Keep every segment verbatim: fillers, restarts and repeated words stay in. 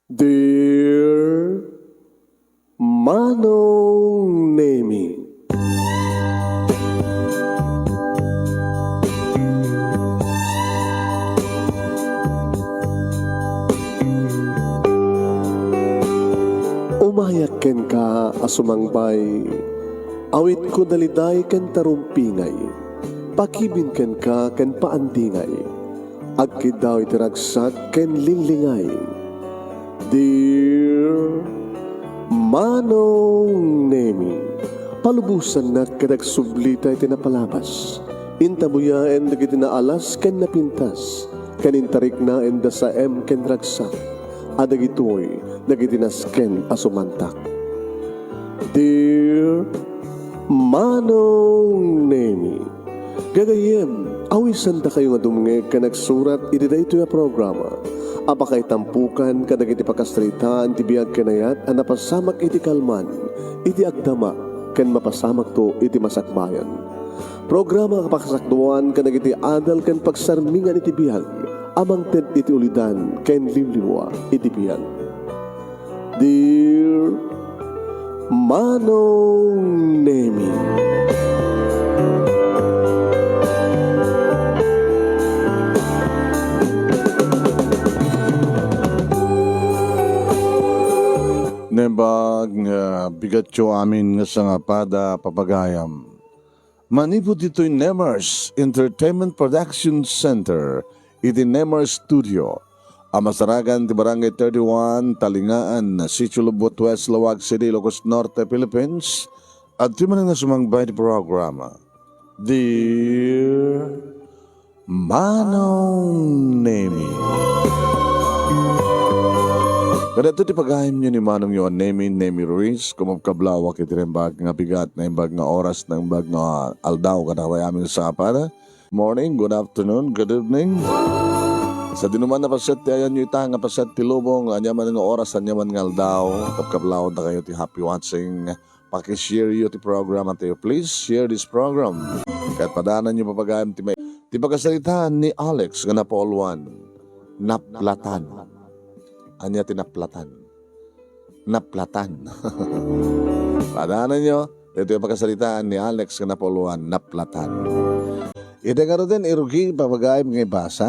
Dear Manong Nemi. Umayak kenka a sumangbay, awitko daliday ken tarumpingay, pakibin kenka ken paandingay. Agkiddaw iti ragsak ken linglingay. Dear Manong Nemi, palubosannak ket agsublita iti napalabas. Intabuyaen dagiti naalas ken napintas, ken intariknaen da saem ken ragsak, a dagitoy dagiti nasken a sumantak. Dear Manong Nemi, gagayyem, awisandakayo nga dumngeg ken agsurat iti daytoy a programa a pakaitampukan kadagiti pakasaritaan ti biag ken ayat a napasamak iti kalman, iti agdama, ken mapasamakto iti masakbayan. Programa a pakasakduan kadagiti adal ken pagsarmingan iti biag a mangted iti ulidan ken liwliwa iti biag. Dear Manong Nemi. Naimbag nga bigatyo amin nga sangapada, papagayam. Manipud ditoy Nemers Entertainment Production Center, iti Nemers Studio, a masarakan ti Barangay thirty-one, Talingaan, Sitio Lubot West, Laoag City, Ilocos Norte, Philippines, adtoy manen nga sumangbay ti programa. Dear Manong Nemi. Kadagitoy ti pagayamyo ni Manongyo a Nemi, Nemi Ruiz, kumabkablawak iti naimbag nga bigat, naimbag nga oras, naimbag nga aldaw, kadagiti amin a sangapada. Morning, good afternoon, good evening. Sadino man a paset ti ayanyo ita nga paset ti lubong, ania man nga oras, ania man nga aldaw, kabkablawandakayo ti happy watching. Pakishare yo ti programa tayo. Please share this program. Ket padananyo, papagayam, ti may, ti pakasaritaan ni Alex nga napauluan, naplatan. Ania ti naplatan? Naplatan. Padananyo, ito'y pakasaritaan ni Alex nga napauluan, naplatan. Iti ngaruden, irugi, papagayam, nga ibasa,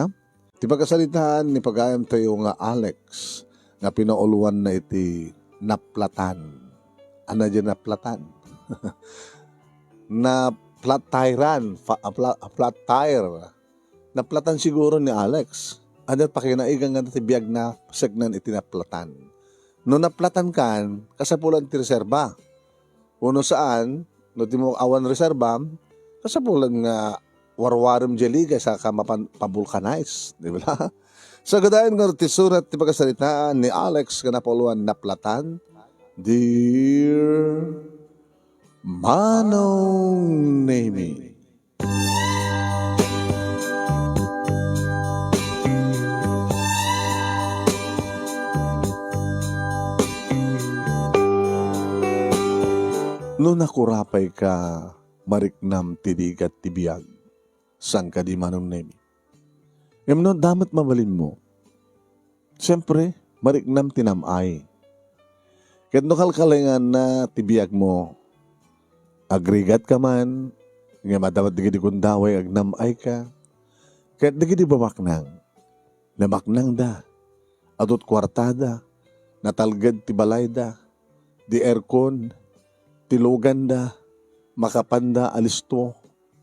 ti pakasaritaan ni pagayam tayo nga Alex nga pinauluanna iti naplatan. Ania diay naplatan? Na flat tirean, fa-, a fla-, a flat tire. Naplatan siguro ni Alex. Ania pakinaiganngan ti biagna, paseknan iti naplatan. No naplatankan, kasapulan ti reserba. Wenno saan, no di mo awan reserba, kasapulan nga warwarem diay liga saka mapan pa-vulcanize, di ba? Sagadayen nga ti surat ti pakasaritaan ni Alex nga napauluan, naplatan, Dear Manong Nemi. No nakurapay ka, mariknam ti rigat ti biag. Saan kadi, Manong Nemi? Ngem no adda met mabalinmo, siempre, mariknam ti nam-ay. Ket no kalkalenganna ti biagmo, agrigat ka man, ngem adda met dagiti gundaway agnam-ay ka, ket dagiti babaknang, nabaknangda, adu ti kuartada, natalged ti balayda, di aircon, ti luganda, makapanda a listo,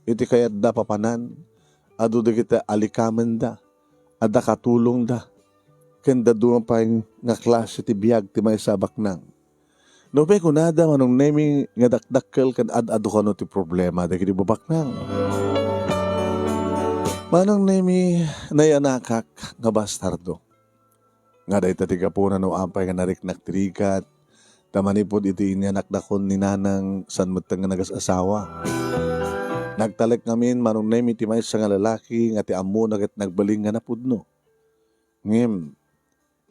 iti kayatda papanan, adu dagiti alikamenda, adda katulongda, ken dadduma pay nga klase ti biag ti maysa a baknang. Nupay kunada, Manong Nemi, nga dakdakkel ken ad-adu kano ti problema dagiti babaknang. Manong Nemi, nayanakak nga bastardo. Nga dayta ti gapuna no apay nga nariknak ti rigat, ta manipud iti inyanakdakon ni Nanang, saan metten nga nagas-asawa. Nagtalek ngamin, Manong Nemi, ti maysa nga lalaki nga ti ammona ket nagbalin nga napudno. Ngem,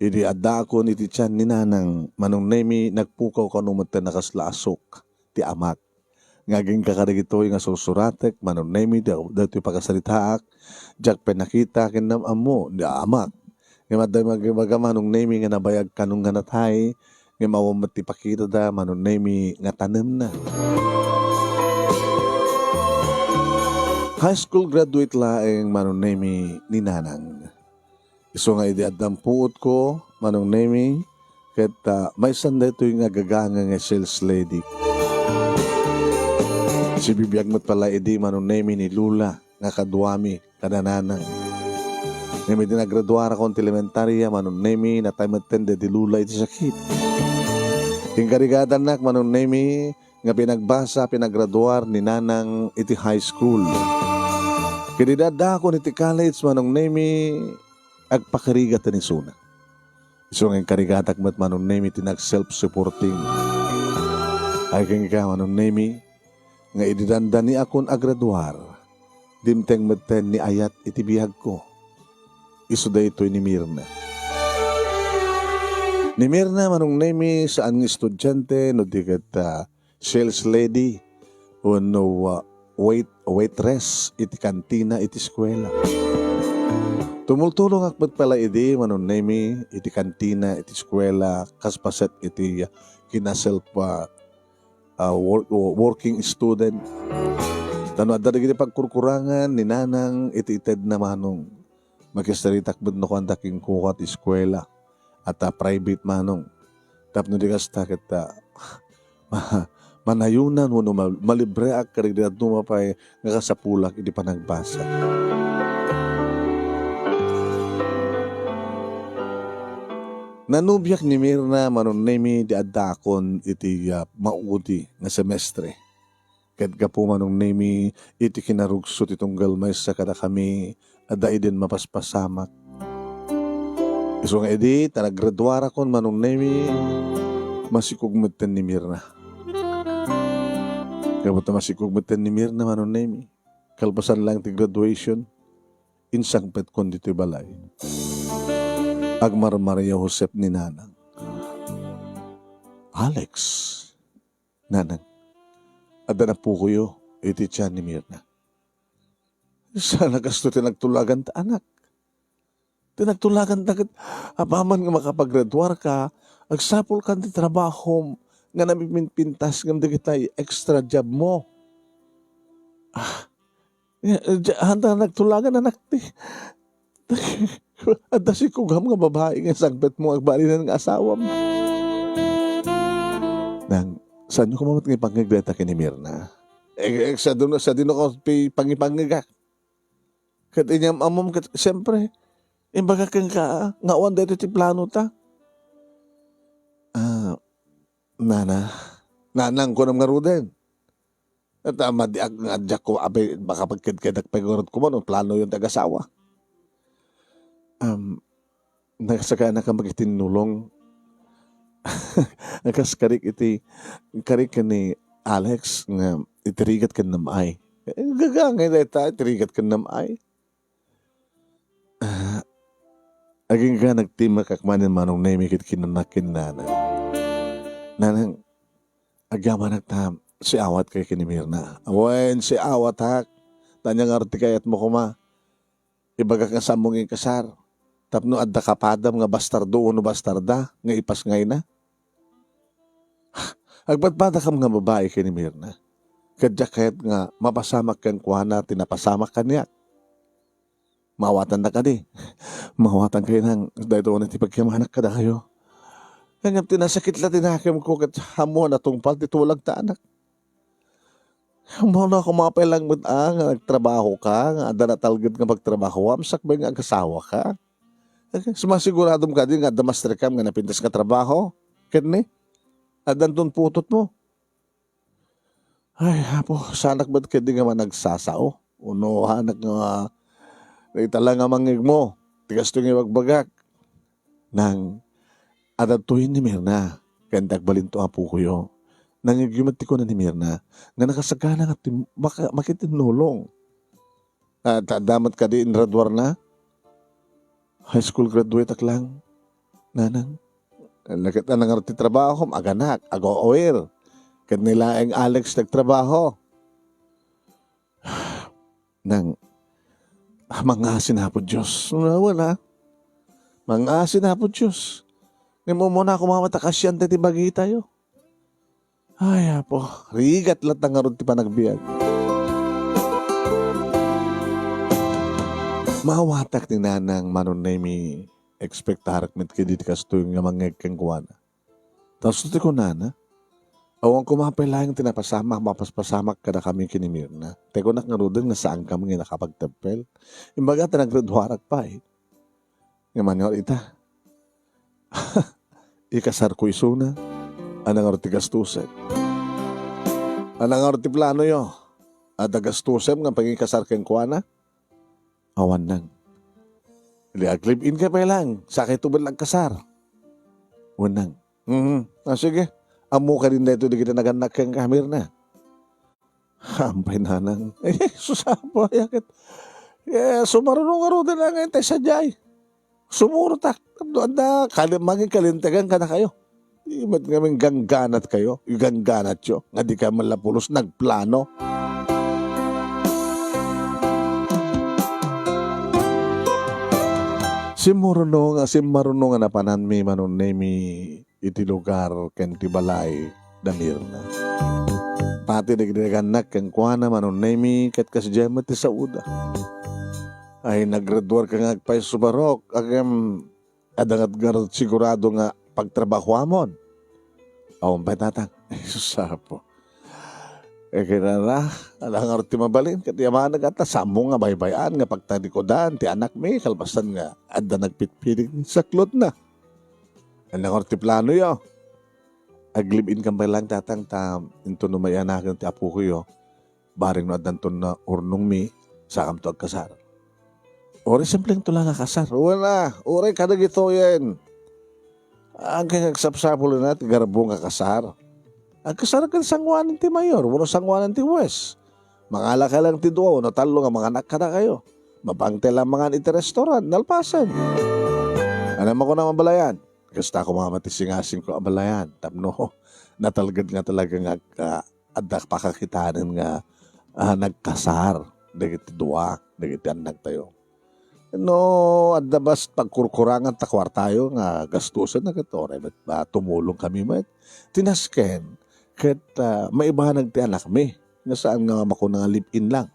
idi addaakon iti tian ni Nanang, Manong Nemi, nagpukaw kano metten a kasla asuk ti amak. Nga agingga kadagitoy nga sursuratek, Manong Nemi, da-, daytoy pakasaritaak, diak pay nakita ken nam-ammo ni amak. Ngem adda ibaga, Manong Nemi, nga nabayag kanon nga natay, ngem awan met ti pakitada, Manong Nemi, nga tanemna. High school graduate laeng, Manong Nemi, ni Nanang. Isu nga idi addan puotko, Manong Nemi, ket, ah, maysan daytoy nga gaganga nga sales lady. Sibibiag met pala idi, Manong Nemi, ni Lola nga kaduami kada Nanang. Ngem idi nagraduarakon ti elementaria, Manong Nemi, natay metten daydi Lola iti sakit. Inkarigadannak, Manong Nemi, nga pinagbasa, pinagraduar ni Nanang iti high school. Ket idi addaakon iti college, Manong Nemi, agpakarigat ti isuna. Isu nga inkarigatak met, Manong Nemi, ti nag-self-supporting. Ay kenka, Manong Nemi, nga idi dandaniakon agraduar, dimteng metten ni ayat iti biagko. Isu daytoy ni Mirna. Ni Mirna, Manong Nemi, saan nga estudiante, no di ket, ah, sales lady wenno, ah, wait-, waitress iti kantina iti eskuela. Tumultulongak met pala idi, Manong Nemi, iti kantina iti eskuela, kas paset iti, ah, kinaself, ah, ah, wor-, wo-, working student. Ta no adda dagiti pagkurkurangan ni Nanang iti itedna, Manong, makisaritak met no kuanda kenkuana ti eskuela. At, ah, private, Manong. Tapno di kasta ket, ah, ma-, manayonan wenno ma-, malibreak kadagiti dadduma pay nga kasapulak iti panagbasa. Nanubiak ni Mirna, Manong Nemi, di addaakon iti, ah, maudi nga semestre. Ket gapu, Manong Nemi, iti kinarugso ti tunggal maysa kadakami, adda idin mapaspasamak. Isu nga idi, ta naggraduarakon, Manong Nemi, masikog metten ni Mirna. Gapu ta masikog metten ni Mirna, Manong Nemi, kalpasan laeng ti graduation, insangpetkon ditoy balay. Agmarmaria Josep ni Nanang. Alex, Nanang, adda napukoyo iti tiyan ni Mirna. Saan a kastoy ti nagtulaganta, anak. Ti nagtulaganta ket apaman nga makapagraduarka, agsapulkan ti trabahom nga namipinpintas ngem dagitay extra job mo. Ah, eh, eh, di-, anta nagtulagan, anak, ti, adda sikugam nga babai nga sangpetmo agbalinen nga asawam. Nang, saanyo koma met nga ipangngeg dayta ken ni Mirna? Eh, eh, sadino, sadino ka pi-, pangipangngegak? Ket inyam-ammom ket, siyempre, imbagak kenka, nga awan daytoy ti planota. Ah, nana, nanang, kunam ngaruden. Et, ah, madiak nga diak ko, abi, baka pagkedkedak pay ngarud koma no planoyon ti agasawa. Um, Nakasagana ka makitinnulong. Kas karik iti, karik ken ni Alex nga itirigat ken nam-ay. Eh, gagangay dayta, itirigat ken nam-ay. Ah, agingga nagtimakak manen Manong Nemi ket kinuna ken Nanang. Nanang, agyamanak ta siawat kay ken ni Mirna. Wen, siawatak. Tanya nga ti kayatmo koma. Ibagak nga saanmo nga inkasar. Tapno adda kapadam nga bastardo wenno bastarda nga ipasngayna. Agpadpadakam nga babai ken ni Mirna. Ket diak kayat nga mapasamak kenkuana ti napasamak kaniak. Maawatanda kadi? Maawatan kayo nang daytoy ti pagkimanak kadakayo. Ngem ti nasakit la ti nakemko ket ammo a natungpal ti tulagta, anak. Ammonak a kumapay lang met a nga nagtrabahoka, nga adda natalged nga pagtrabahoam sakbay nga agasawaka. Sumasiguradom kadi nga adda masterkam nga napintas nga trabaho? Ket ni, addanton putotmo. Ay, Apo, saanak met ketdi nga managsasao? Uno, anak nga, ita la nga mangngegmo, ti kastoy nga ibagbagak. Nang, adda daytoy ni Mirna, ken ti agbalinto, apokoyo. Nangngegyo met ti kuna ni Mirna, nga nakasagana nga ti-, maka-, makitinnulong. Ah, ta-, adda met kadi ingraduarna? High school graduate ak lang, nanang. Ket nanang ngarud ti trabahom, aganak, ago-awir. Ket ni laeng Alex nagtrabaho. Nang, mangngaasin Apo Dios. Wala. Mangngaasin, Apo Dios. Ngem umuna koma met a kasian daytoy bagitayo. Ay, Apo, rigat latta ngarud ti panagbiag. Maawatak ni Nanang Manong Nemi, ekspektarek met kadi ti kastoy nga mangngeg kenkuana. Tapno ti kunana, awan koma pay laeng ti napasamak, mapaspasamak kadakami ken ni Mirna. Ti kunak ngaruden nga saankami nga nakapagtempel. Imbaga ta naggraduarak pay. Ngem ania ita? Ikasarko isuna. Ania ngarud ti gastusen? Ania ngarud ti planoyo? Adda gastusen nga pangikasar kenkuana? Awan nang. Di aglive-in ka pay laeng, sakayto met la agkasar. Wen nang. Mhm. Ah, sige. Ammok kadin daytoy dagiti nagannak kenka, Mirna. Hampay, Nanang. Eh, sus, Apo, ay, ket, eh, sumaruno ngaruden a nga intay sadiay. Sumurotak. Tapno adda, kali-, mangikalintegan kadakayo. Di met ngamin gangganatkayo, igangganatyo, nga di kayo man la pulos nagplano. Simmaruno nga, simmaruno nga napananmi, Manong Nemi, iti lugar ken ti balay da Mirna. Pati dagiti nagannak kenkuana, Manong Nemi, ket kasdiay met ti saoda. Ay, naggraduarka nga agpayso, Barok, agem, adda ngarud sigurado nga pagtrabahoamon? Awan pay, Tatang. Jesus, Apo. Eh, kinana, ania ngarud ti mabalin? Ket yamanna nga ta, saanmo nga baybay-an nga pagtalikudan ti anakmi, kalpasan nga adda nagpitpiling saklotna. Ania ngarud ti planoyo? Aglive-in kam pay laeng, Tatang, ta inton no maiyanaken ti apokoyo, bareng no addanton urnongmi, sakamto agkasar. Uray simplengto la nga kasar. Wen a, uray kadagitoyen. Agka-, agsapsapulna ti garbo nga kasar. Agkasar ken sangoanan ti mayor, wenno sangoanan ti huwes. Mangalaka lang ti dua wenno tallo nga manganak kadakayo. Mapangtay lang mangan iti restaurant, nalpasen. Ania makuna, abalayan? Kasta koma met ti singasingko, abalayan. Tapno natalged nga talaga nga, ah, adda pakakitaen nga, ah, nagkasar dagiti dua, dagiti annaktayo. No adda basta pagkurkurangan ta kuartayo nga gastusen, ket uray met ba tumulong kami met. Ti nasken, ket, ah, maibanag ti anakmi, nga saan nga makuna nga live-in lang.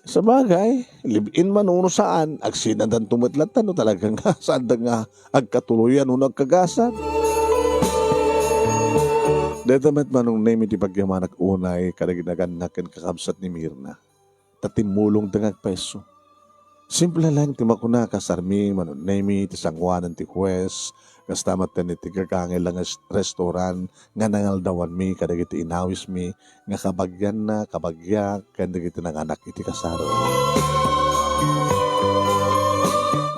Sabagay, live-in man wenno saan, agsinadanto met latta no talaga nga saanda nga agkatuloyan wenno agkagasan. Dayta met, Manong Nemi, ti pagyamanak unay kadagiti nagannak ken kakabsat ni Mirna. Ta timmulongda nga agpayso. Simple lang ti makuna, kasarmi, Manong Nemi, ti sangoanan ti huwes, kasta met iti gagangay lang nga restaurant nga nangaldawanmi kadagiti inawismi nga kabagianna, kabagiak, ken dagiti nanganak iti kasar.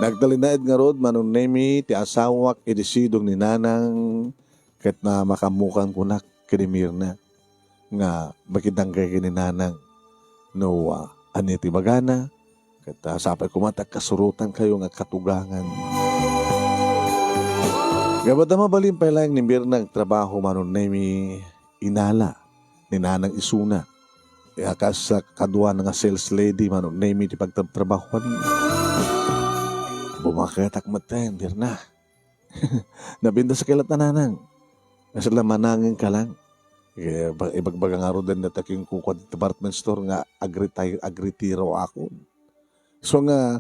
Nagtalinaed ngarud, Manong Nemi, ti asawak idi sidong ni Nanang, ket na makaammokan kunak ken ni Mirna nga makidanggay ken ni Nanang no, ah, ania ti ibagana, ket, ah, sapay koma ti agkasurotankayo nga agkatugangan. Gapu ta mabalin pay laeng ni Mirna agtrabaho, Manong Nemi, inala ni Nanang isuna. Ya, kas, ah, kaduana nga sales lady, Manong Nemi, ti pagtrabtrabahoan. Bumaketak met, Mirna. Napintas ka latta, Nanang. Kasla manangen ka lang. Eh, ba-, ibagbaga ngaruden dayta kenkuana ti department store nga agreti-, agretiroakon. So nga,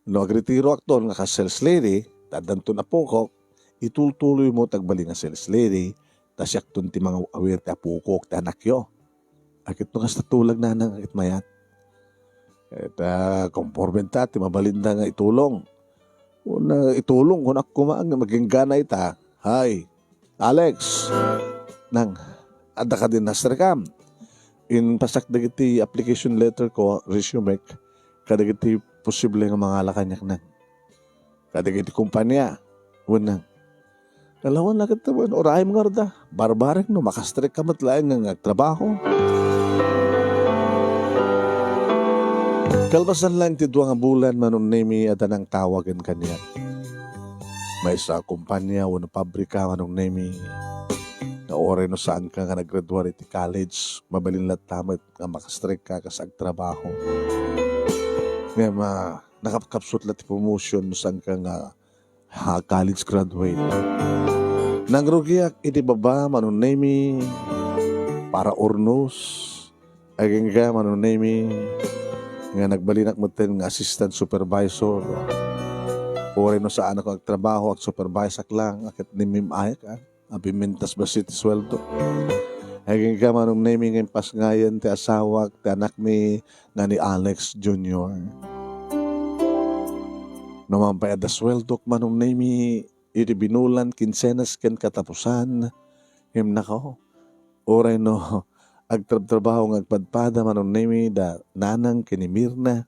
no agretiroakton nga kas sales lady, ta addanton apokok, itultuloymo ti agbalin nga sales lady, ta siakton ti mangaw-awir ti apokok, ti anakyo. Ket no kasta tulag, Nanang, ket mayat. Ket, ah, kompormenta ti mabalinda nga itulong. Kuna, itulong, kunak koma nga maginggana ita. Hay, Alex, Nang, adda kadin nastrekam? Impasak dagiti application letter ko, resume, kadagiti posible nga mangala kaniak, Nang. Kadagiti kompania. Wen, Nang. Nalawan la ket wen, urayem ngarud a. Barbarek no makastrek ka met laeng nga agtrabaho. Kalpasan laeng ti dua nga bulan, Manong Nemi, adda nangtawagen kaniak. Maysa a kompania wenno pabrika, Manong Nemi, nga uray no saanka nga naggraduar iti college, mabalin latta met nga makastrek ka kas agtrabaho. Ngem, ah, nakapkapsut la ti promotion no saanka nga Ha, college graduate. Nangrugiak iti baba, Manong Nemi, para urnos. Agingga, Manong Nemi, nga nagbalinak metten nga assistant supervisor. Uray no saanak agtrabaho, agsuperviseak lang, a ket nimim-ayak, a, a pimintas bassit ti sueldo. Agingga, Manong Nemi, nga impasngayen ti asawak, ti anakmi, nga ni Alex Junior. No man pay adda sueldok, Manong Nemi, iti binulan, kinsenas ken katapusan, ngem nako, uray no agtrabtrabaho nga agpadpada, Manong Nemi, da nanang ken ni Mirna,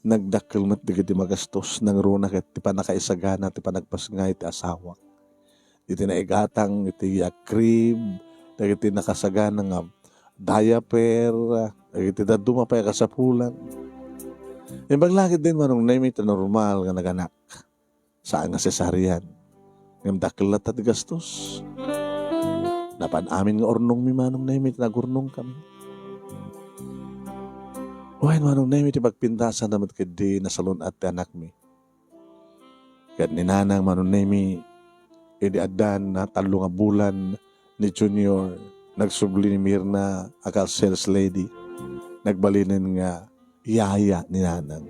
nagdakkel met dagiti magastos, nangruna ket ti pannakaisagana ti panagpasngay ti asawak. Iti naigatang iti, ah, crib, dagiti nakasagana nga diaper, dagiti dadduma pay a kasapulan. Imbag la ketdin, Manong Nemi, ti normal nga naganak. Saan nga cesarean. Ngem dakkel latta ti gastos. Napan amin nga urnongmi, Manong Nemi, ti nagurnongkami. Wen, Manong Nemi, ti pagpintasanna met ketdi nasalun-at ti anakmi. Ket ni Nanang, Manong Nemi, idi addan a tallo nga bulan ni Junior, nagsubli ni Mirna a car sales lady. Nagbalinen nga yaya ni Nanang.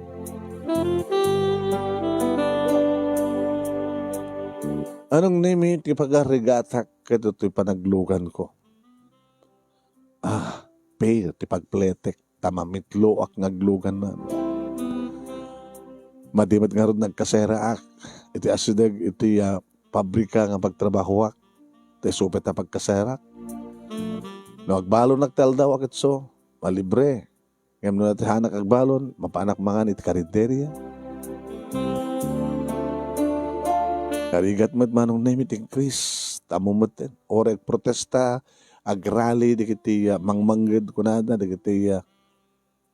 Manong Nemi, ti pagarigatak ket ditoy panagluganko. Ah, fair ti pagpletek ta mamitloak nga aglugan man. Madi met ngarud nga agkaseraak iti asideg iti, ah, pabrika nga pagtrabahoak. Ti supet a pagkaserak. No agbalonnak ti aldaw a ketso, malibre. Ngem no natihanak agbalon, mapanak mangan iti karinderya. Narigat met, Manong Nemi, ti Kris, ta ammom metten, uray agprotesta, agrali dagiti, ah, mangmangged kunada, dagiti, ah,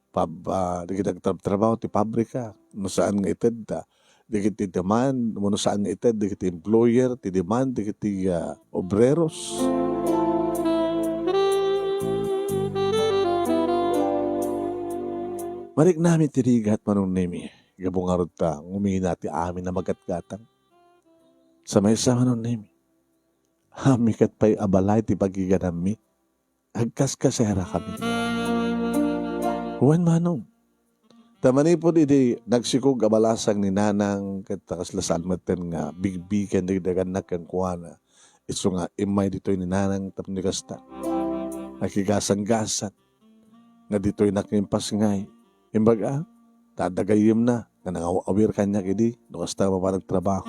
pab-, ah, dagiti agtrabtrabaho ti pabrika, no saan nga itedda dagiti demand, wenno saan nga ited dagiti employer ti demand dagiti, ah, obreros. Mariknami ti rigat, Manong Nemi, gapu ngarud ta ngumina ti amin a magatgatang. Sa maysa, Manong Nemi, amin ket pay a balay ti pagiganammi. Agkaskaserakami. Wen, Manong. Ta manipud idi nagsikog a balasang ni Nanang ket ta kasla saan metten nga bigbigen dagiti agannak kenkuana. Isu nga immay ditoy ni Nanang tapno kasta. Nakigasanggasat nga ditoynak nga impasngay. Imbag a, ta adda gayyemna nga nangaw-awir kaniak idi no kasta a mapan agtrabaho.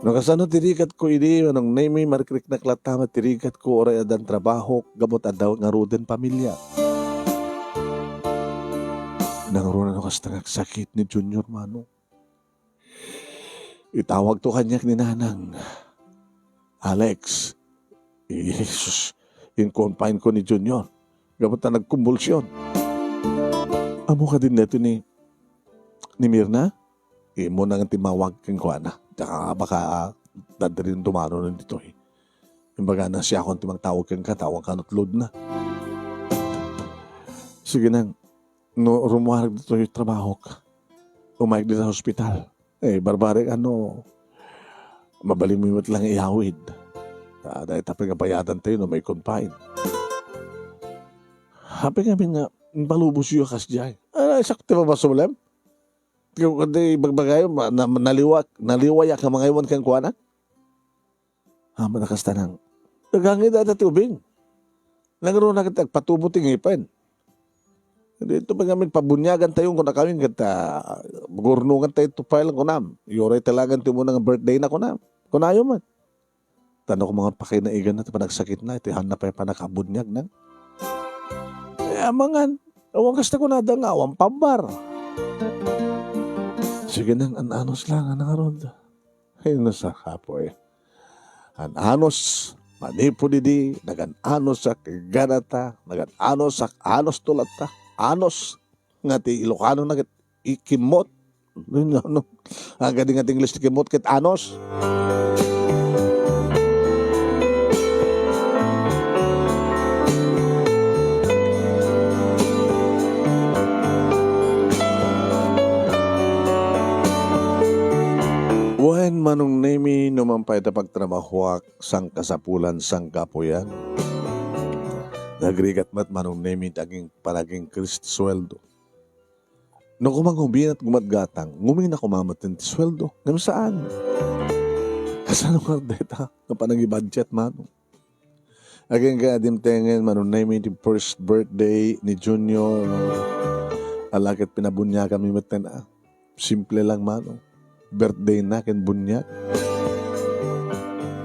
No kasano ti rigatko idi, Manong Nemi, marikriknak latta met ti rigatko uray addan trabahok gapu ta adda ngaruden pamiliak. Nangruna no kasta nga agsakit ni Junior, Manong. Itawagto kaniak ni Nanang. Alex, Jesus, in-confine ko ni Junior. Gapu ta nagkumbulsion. Ammo kadin daytoy ni, ni Mirna? Immuna nga timmawag kenkuana. Diak baka, ah, dadalin dumano na ditoy. Imbagana, siakon ti mangtawag kenka, ta awan kano ti load na. Sige nang, no rummuarek ditoy trabahok, umayek dita hospital. Eh, barbarek, ano, mabalinmi met lang iyawid. Ta, dayta pay nga bayadantayo no mai-confine. Apay ngamin nga, impalubosyo a kasdiay. Ah, sakto ba, Masulem? Ti, ti bagbagayo, ma-, na-, naliwak, naliwayak nga mangaywan kenkuana? Amanna kasta nang, agangay dayta ti ubing. Nangruna ket agpatubo ti ngipen. Daytoy pay ngamin pabuniagantayo, kunakamin ket, ah, gurnongantayo ti file, kunam. Uray talagan ti umuna nga birthday na, kunam. Kunayo met. Ta no koma nga pakainaiganna ti panagsakitna, iti haanna pay pannakabuniag nang. Eh, amangan. Awan kasta kunada nga awan pabbar. Sige nang, an-anos lang, ano ngarud. Ay, nasa kapoy. An-anos, manipud idi, nagan-anosak, ganata, nagan-anosak, anos to latta, anos, nga ti Ilocano na ket ikimmot. Ano? Agadi nga ti English ti kimmot ket anos. Manong Nemi, no man pay ta pagtrabahoak, sangkasapulan, sangkapuyan. Nagrigat met, Manong Nemi, ti aging panagingkris ti sueldo. No koma nga ubinat gumatgatang, ngumina koma met ti sueldo. Ngem saan. Kasano nga deta nga panagibudget, Manong? Agingga dimtengen, Manong Nemi, ti first birthday ni Junior. Ala ket pinabuniaganmi metten, a. Simple lang, Manong. Birthday na ken buniag.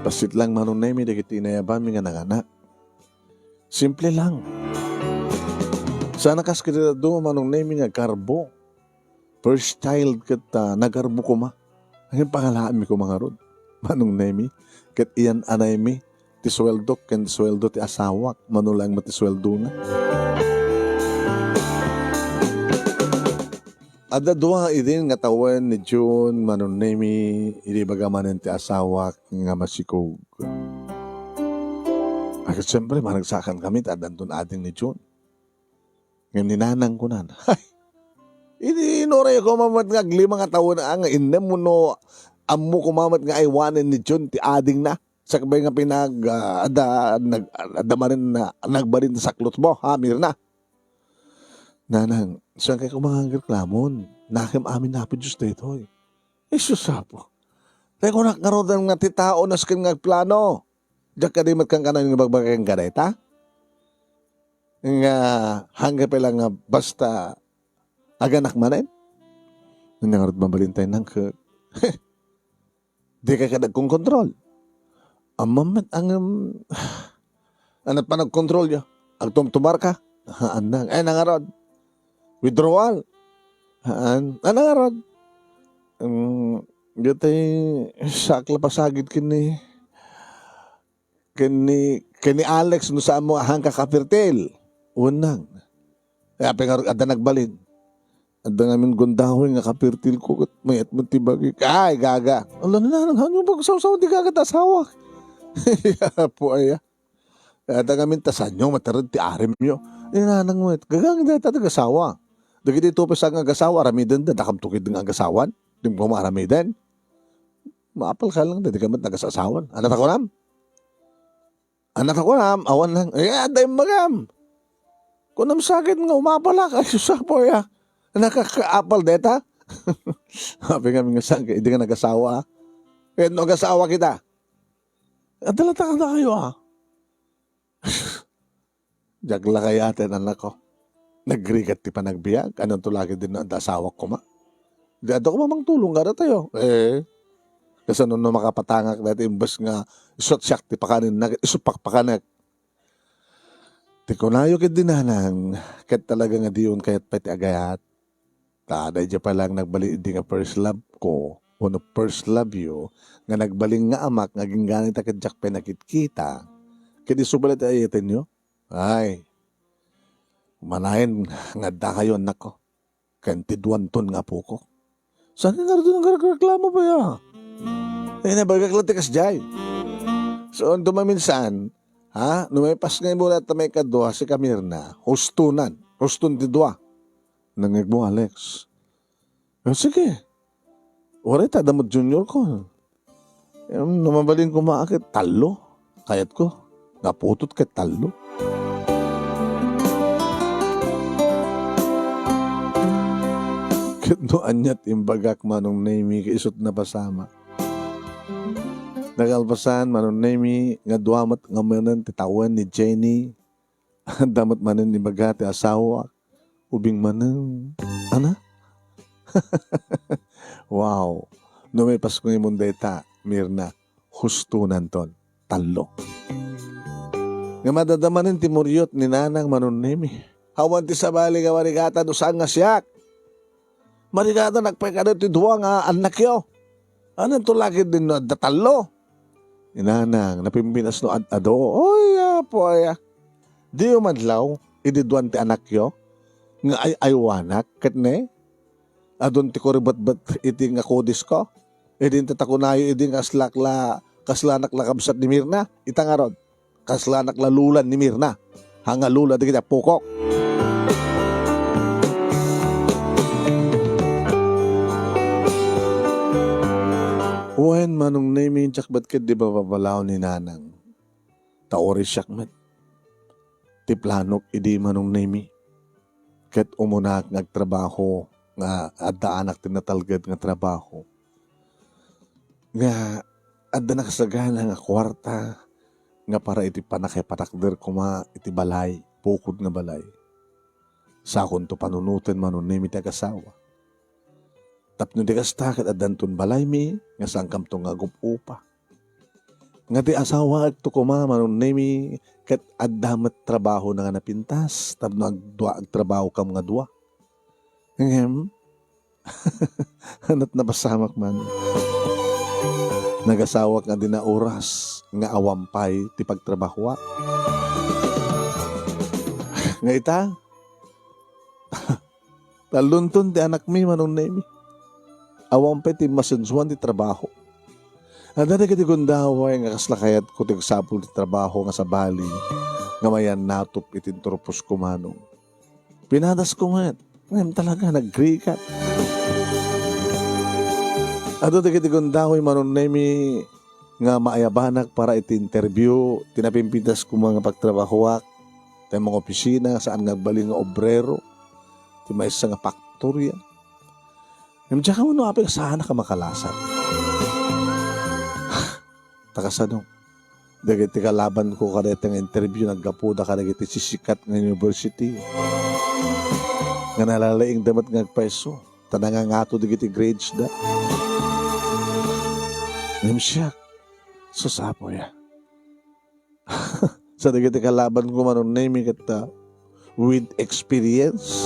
Bassit lang, Manong Nemi, dagiti inayabanmi nga nanganak. Simple lang. Sana kas ket adu, Manong Nemi, nga garbo. First child ket, ah, nagarbo koma. Ngem pangalaanmi koma ngarud, Manong Nemi, ket iyan-anaymi ti sueldok ken sueldo ti asawak, mano laeng met ti sueldona. Adda dua idin nga tawen ni June, Manong Nemi, idi ibaga manen ti asawak nga masikog. Ket siempre, managsakan kami ta addanton ading ni June. Ngem ni Nanang kunan, "Hay, idi inuray koma met nga aglima nga tawen a nga innem wenno ammo koma met nga aywanen ni June ti adingna, sakbay nga pinag, ah, adda, nag-, adda manen na, nagbalin ti saklotmo, ha, Mirna?" "Nanang, saan kay koma nga agreklamon? Nakem amin Apo Dios daytoy." "Ay, sus, Apo. Tay kunak ngaruden nga ti tao nasken nga agplano. Diak kadi met kankana nga ibagbaga kenka dayta? Nga, hanggapi lang nga basta aganak manen?" Ania ngarud mabalin tay nangkek? Dikay kadi agkonkontrol. Ammom met a ngem, anat panagkontrolyo? Agtumtumarka? Haan na. Ay, nangarod. Withdrawal? Haan. Ay, nangarod. Mm, ditoy sakla pasagid ken ni, ken ni, ken ni Alex no saan mo a hangka kapertil. Unang. Ay, apay nga adda nagbalin. Adda ngamin gundaway nga kapertil ko ket mayat met ti bagik. Ay, gaga. Ala, Nanang, haanyo pagsaw-saw ti gaga ta asawa? Apo aya. Adda ngamin ta saanyo materreg ti arimyo. Ni Nanang met, gaga nga dayta ti agasawa. Dagiti tupis nga agasawa, aramidenda, dakamto ketdi nga agasawan. Di mo maaramiden. Maapal ka lang, dagiti ka met nagasasawan. Ania ta kunam? Ania ta kunam? Awan lang. Eh, adda imbagam. Kunam sakit nga umapalak. Ay, sus, Apo, ya. Nakakaapal deta? Apay ngamin nga saan, idi nga nagasawa, ah. Kaya no agasawa kita, adda latta kadakayo, ah. Diak la kayaten, anakko. Nagrigat ti panagbiag. Anonto la ketdin no adda asawak koma? Di adda koma mangtulong kadatayo. Eh, kasano no makapatangak dayta imbes nga isut siak ti pakanenna, ket isu pakpakanek? Ti kunayo ketdi, Nanang, ket talaga nga diyon kayat pay ti agayat. Ta daydiay pay laeng nagbalin idi nga first love ko, wenno first love yo, nga nagbalin nga amak nga agingganita ket diak pay nakitkita, ket isu pay la ti ayatenyo? Ay, manayon nga addakayo, annakko, ken ti duanton nga apoko. Saan nga ngarud nga agreklamo pay, a? Ay, nabagak la ti kasdiay. So, adu maminsan, ha? No maipas nga imuna ta maikadua, sika Mirna, hustonan. Huston ti dua. Nangngegmo, Alex. Ah, sige. Uray ta adda met junior ko. Em, no mabalin koma a ket tallo. Kayatko. Naputot ket tallo. Ket no aniat imbagak, Manong Nemi, ket isut napasamak. Nakalpasan, Manong Nemi, nga dua met nga manen ti tawen ni Jenny. Adda met manen ibaga ti asawak. Ubing manen. Ana? Wow. No maipas nga imon dayta, Mirna, hustonanton. Tallo. Ngem adda manen ti muriot ni Nanang, Manong Nemi. Awan ti sabali nga marigatan no saan nga siak. Marigatanak pay kano ti dua nga annakyo. Anonto la ketdin no adda tallo? Ni Nanang, napimpinas no ad-ado. Oy, apo aya. Diyo madlaw idi duan ti anakyo nga ay-aywanak ket ne? Adun ti kuribetbet iti nga kudisko. Idi inta ta kunayo idi nga aslak la, kaslanak la kabsat ni Mirna. Ita ngarud, kaslanak la lola ni Mirna. Haan nga lola dagiti appokok. Wen, Manong Nemi, diak met ketdi mababalaw ni Nanang. Ta uray siak met ti planok idi, Manong Nemi. Ket umunak nga agtrabaho nga adda anak ti natalged nga trabaho. Nga adda nakasagana nga kuarta nga para iti pannakapatakder koma iti balay, bukod nga balay. Sakonto panunoten, Manong Nemi, ti agasawa. Tapno di kasta, ket addanton balaymi nga saankamto nga agup-upa. Nga ti asawaekto koma, Manong Nemi, ket adda met trabahona nga napintas tapno agdua, agtrabahokam nga dua. Ngem, ket napasamak man. Nagasawak nga adda oras nga awan pay ti pagtrabahoak. Nga ita, tallonton ti anakmi, Manong Nemi. Awan pay ti masensuan ti trabaho. Adda dagiti gundaway nga kasla kayatko ti agsapul ti trabaho nga sabali nga mayannatop iti inturposko, Manong. Pinadasko met, ngem talaga, nagrigat. Adda dagiti gundaway, Manong Nemi, nga maayabanak para iti interview, ti napimpintas koma nga pagtrabahoak, ti mangopisina, saan nga agbalin nga obrero, ti maysa nga faktorya. Ngem diak ammo no apay saanak a makalasat. Ta kasano? Dagiti kalabanko kadayta nga interview, naggapuda kadagiti sisikat nga university nga nalalaingda met nga agpayso, ta nangangato dagiti grades da. Ngem siak, sus, Apo, ya. Sa dagiti kalabanko, Manong Nemi, ket, ah, with experience.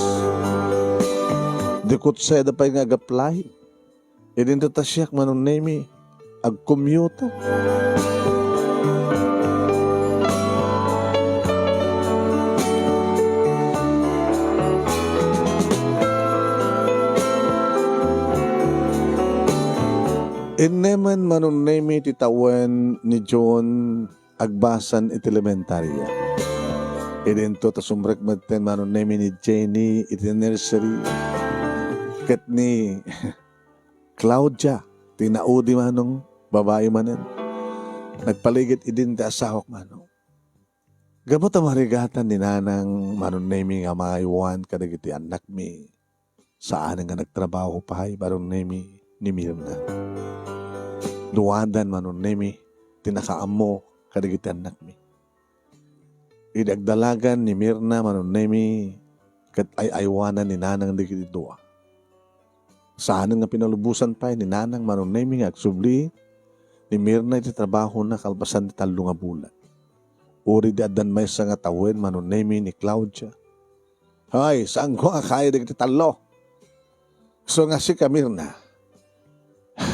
Dikut sada pay nga ag-apply. Idinto ta siak, Manong Nemi, agkumyuta. Innemen, Manong Nemi, ti tawen ni John agbasan iti elementaria. Idinto ta sumrek metten, Manong Nemi, ni Jenny iti nursery. Ket ni Claudia, ti naudi, Manong, babai manen. Nagpaligid idin ti asawak, Manong. Gapu ta marigatan ni Nanang, Manong Nemi, nga maaywan kadagiti annakmi. Saan nga nagtrabaho pay, Manong Nemi, ni Mirna. Duadan, Manong Nemi, ti nakaammo kadagiti annakmi. Idi agdalagan ni Mirna, Manong Nemi, ket ay-aywanan ni Nanang dagiti dua. Saan nga pinalubosan pay ni Nanang, Manong Nemi, nga agsubli ni Mirna iti trabahona kalpasan ti tallo nga bulan. Uray di addan maysa nga tawen, Manong Nemi, ni Claudia. Hoy, saanko nga kaya dagiti tallo. So nga sika, Mirna,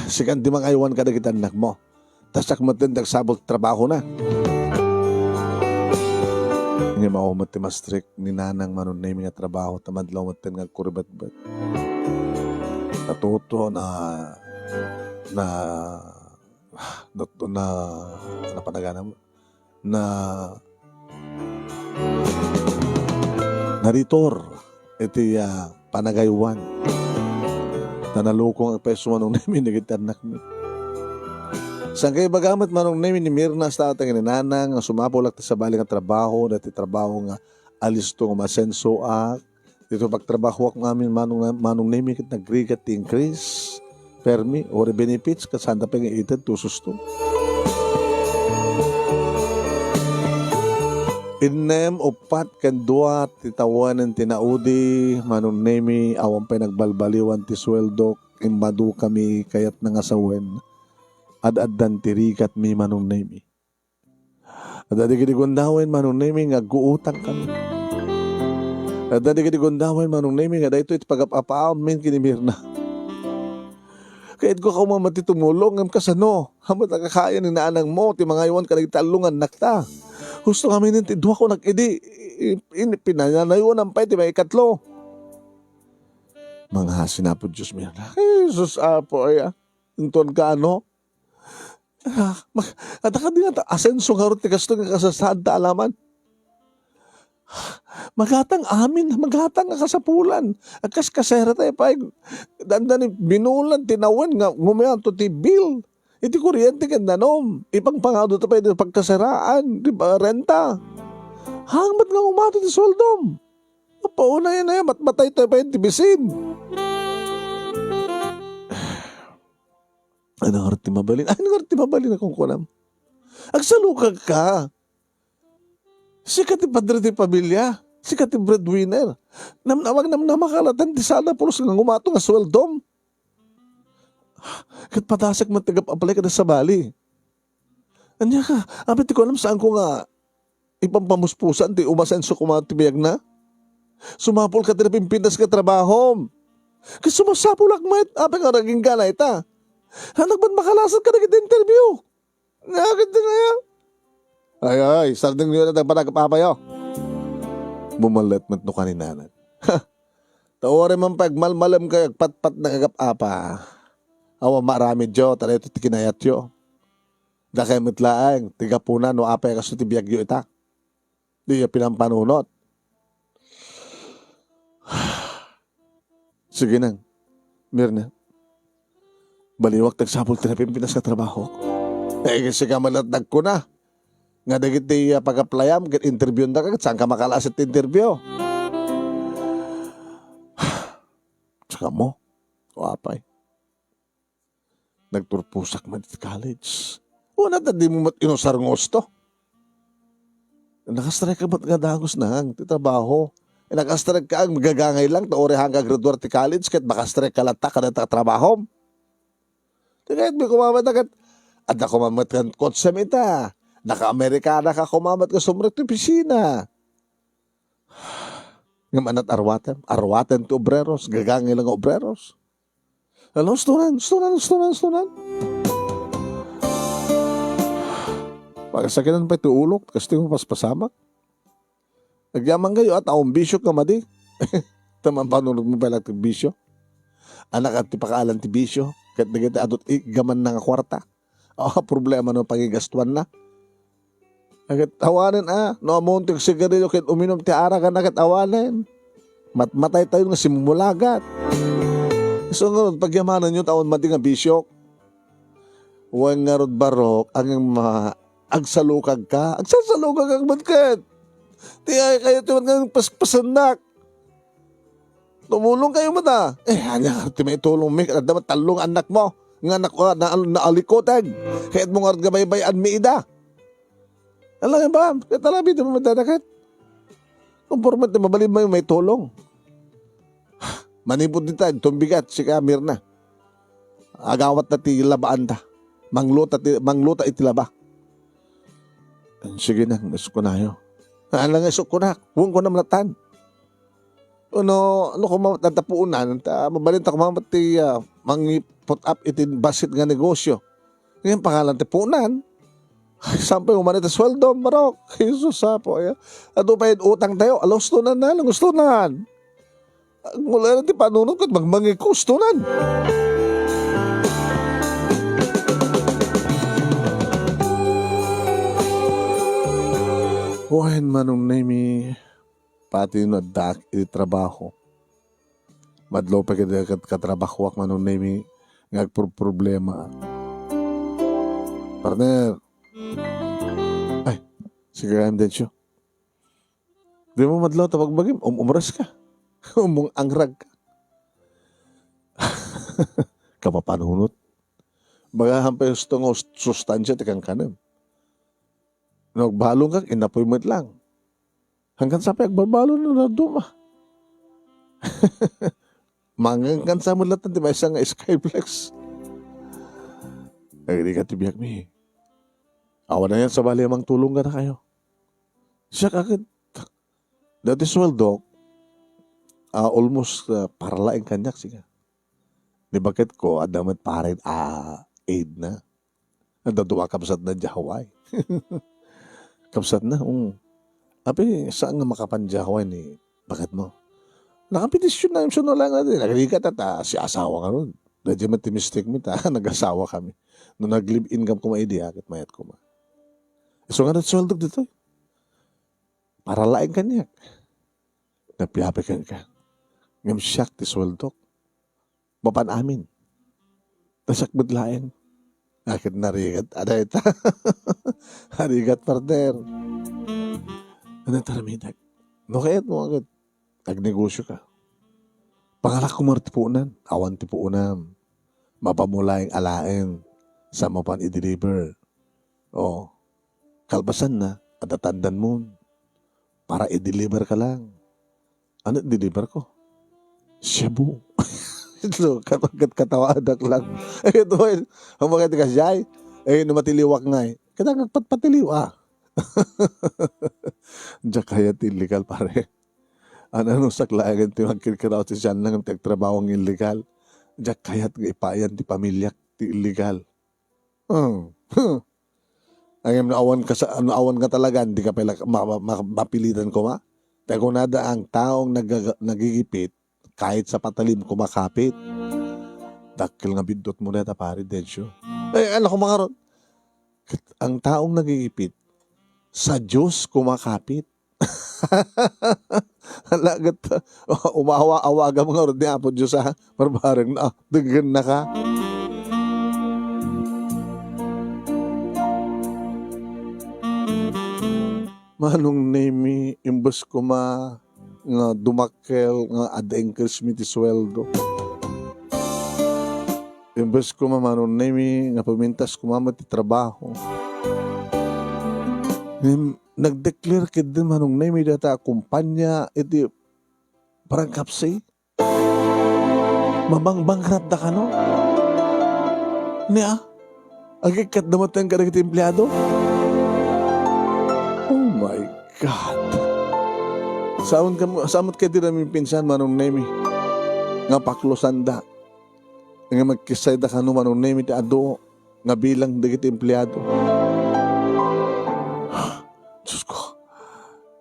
sikan ti mangaywan kadagiti annakmo. Ta siak metten ti agsapul ti trabahona. Ngem awan met ti ma-strict ni Nanang, Manong Nemi, nga trabaho, ta madlaw metten nga agkuribetbet. Natuto na, na, na, na, na, na, na, naritor iti, ah, panagaywan. Ta nalukong agpayso, Manong Nemi, dagiti annakmi. Saan nga ibaga met, Manong Nemi, ni Mirna, sa ta ni Nanang nga sumapulak ti sabali nga trabaho, dati trabaho nga alisto nga masensoak, dito pagtrabahoak ngamin, Manong, Manong Nemi, ket nagrigat ti increase. Permi, uray benefits, ket saan da pay nga ited ti ususto. Innem, uppat, ken dua ti tawen ti naudi, Manong Nemi, awan pay nagbalbaliwan ti sueldok, immadukami kayatna nga sawen. Ad-addan ti rigatmi, Manong Nemi. Adda dagiti gundaway, Manong Nemi, nga agguutangkami. Adda dagiti gundaway, Manong Nemi, nga daytoy ti pagap-apaammin ken ni Mirna. Kayatko koma met ti tumulong, ngem kasano? Ammom ta kakaya ni nanangmo ti mangaywan kadagiti tallo nga annakta. Husto ngamin ti duakunak idi, i-, i-, pinanaywanan pay ti maikatlo. Mangasi, Apo Dios, Mirna. Jesus, Apo, aya. Inton kaano? Ah, ma-, adda kadi nga ta-, asenso ngarud ti kastoy nga kasasaad ta alaman. Magatang amin, magatang nga kasapulan. Agkaskasera tayo pay, dandani binulan, tinawen nga ngumianto ti bill. Iti kuryente ken danum, ipangpangado ta pay iti pagkasaraan, di ba, renta. Hangmat nga umato ti sueldom. Apaunay na, matmatay tayo pa ti bisin. Ano nga ti mabalin? Ano nga ti mabalin a kunkunam? Agsalukag ka. Sika ti padre ti pamilya. Sika ti breadwinner. Namnamag namnama ka latta ti sana pulos nga umato nga sueldom. Ket padasek met ti agap-apply kada sabali. Ania ka, apay ti kunam saanko nga ipampamuspusan ti umasenso koma ti biagna? Sumapul ka ti napimpintas nga trabahom. Ket sumasapulak met, apay nga naging gana ita? Anak, ba't makalasat ka dagiti interview? Nakit din aya? Ay, ay, sardengyo na tagpanagap-apayo. Bumallet met no kaninanan. Ha! Tawari man pagmalmalem kayo, agpatpat na kagap-apa. Awa maaramidyo, ta daytoy ti kinayatyo. Dakay met laeng, ti gapuna no apay kasto ti biagyo ita. Diyo pinampanunot. Sige nang, Mirna. Baliwak ti agsapul ti napimpinas nga trabaho. Eh, sika met latta agkuna nga dagiti, ah, pag-applyam ket interviewenda ka, ket saan ka makalasit ti interview? Saka mo, o apay. Nagturpusak met iti college. Wen, ta dimo met inusar nga usto. Nakastrike ka met nga dagus nang ti trabaho. Nakastrike ka, agagangay lang, ta uray hangka graduar ti college, ket makastrike ka latta kadata trabahom. Ti kayatmi koma met ket, adda koma met kan kotsem ita. Naka-Amerikana ka koma met nga sumrek ti opisina. Ngem anat arwatem, arwatem ti obreros, gagangay lang nga obreros. Ala, ustonan, ustonan, ustonan, ustonan. Pagasakitan pay ti ulok, kastoy mapaspasamak. Agyaman kayo, a, taon bisyo ka madi. Ta mampanunot mo pay latta ti bisyo. Anak, ti pakaalan ti bisyo, ket dagiti adu ti iggamanna nga kuarta. Ah, problema no pangigastuanna. Ket awanen, a, no ammom ti agsigarilyo ket uminum ti aragan, ket awanen. Matmatay tayo nga simmulagat. Isu ngarud, pagyamananyo ta awan madi nga bisyok. Wen ngarud, barok, aging ma-, agsalukag ka. Agsasalukag ka met ket. Ti ay kayo ti nga paspasennak. Tumulong kayo met, a. Eh, ania ti maitulong mi? Adda met tallo nga annak mo. Nga anak, ah, na, naalikoteg. Kayat mo nga baybay-an mi ida. Alam ba? Kaya talabi ito mo dadakat. Konforme ti mabalin mo yung may tulong. Manipod dita, itong bigat, sika, Mirna. Agawat na ti labaan ta. Mangluta ti, mangluta iti laba. Sige na, isukko nayo. Alang isukko na. Huwag ko na malatan. Ano, ano ko matatapunan? Ta, mabalin ta ko mamati, ah, mangi-put up iti basit nga negosyo. Ngayon, pangalan ti punan. Ay, sampay uman iti sweldo, marok. Jesus, apo, ya. Ato pa yung utang tayo. Alos to na na, gusto na. Mula na ti panunot ko, magmangikusto nan. Wen, Manong Nemi, pati no addaak iti trabaho. Madlo pa ket kat-, katrabahoak, Manong Nemi, nga agpro-, problema. Partner. Ay, sige, kayam, Densyo. Di mo madlaw ta pagbagim, um-, umres ka. Umung angrag ka. Kapapanunot. Bagahan pa husto nga sus-, sustansya ti kankanem. No agbalon ka, inapoy met lang. Hangkan sa pay agbalbalon no naduma. Mangangkan sa met latta ti maysa nga skyflex. Ay, di ka ti biag mi. Awan na yan, sabali amang tulong ka na kayo. Siya kakit, dati sweldo, ah, almost, ah, para laeng kaniak, siya. Ni bakit ko, adda met parent, ah, aid na. Adda dua kabsat na diay Hawaii. Kabsat na, um. Api, saan nga makapan diay Hawaii ni bakit mo? Nakapidisyon na yung suno lang natin. Nagrigat at, ah, si asawa nga ron. Dahil met ti mistake mi, ta, nag-asawa kami. No nag-live-in kam kuma idi, akit mayat kuma. So nga nagsuweldo dito. Para laeng kaniak. Napiapikan ka. Ngem siak ti suweldok. Mapan amin. Nasakbet laeng. Akin narigat. Ada ita. Narigat, partner. Ano taramidek? No kayat mo agad, agnegosioka. Pangalak ko ti puonan. Awan ti puonam. Mapamulaeng alaen. Sa mapan i-deliver. O, kalpasan na, adda tandan mo. Para i-deliver ka lang. Ano deliver ko? Shabu. Ito, kat-, kat-, katawadak lang. Ito, eh, ang mga tika siyay, eh, no matiliwak nga, eh. Kita nagpatpatiliw, ah. Diak kayat ti illegal, pare. Ano, no, saklagan ti magkirkiraw ti siyan lang ti agtrabaho nga illegal. Diak kayat nga ipayan ti pamiliak ti illegal. Hmm. Huh. Ngem no awan ka sa, no awan nga talaga, di ka pala ma-, ma-, ma-, mapilitan koma. Ta kunada, ang taong nagaga-, nagigipit, kahit sa patalim kumakapit. Dakkel nga biddutmo dayta, pare Dencio. Eh, ano ko mangarot? Ket ang taong nagigipit, sa Diyos kumakapit. Hala, ket, umawa-awagam ngarud ni Apo Dios, a, barbareng na, a, denggenna ka. Manong Nemi, imbes koma nga dumakkel nga ad-increase mi ti sueldo. Imbes koma, Manong Nemi, nga pumintas koma met ti trabaho. Ngem nag-declare ketdi, Manong Nemi, dayta a kumpanya iti bankruptcy. Mabang-bankrupt da kano? Nia, agikkat da met kadagiti empleado? Oh my God! Saan ka mo, saan met kadi namin pinsan, Manong Nemi, nga paklosanda? Nga magkisay da kano, Manong Nemi, ti adu nga bilang dagiti empleado. Diyos ko,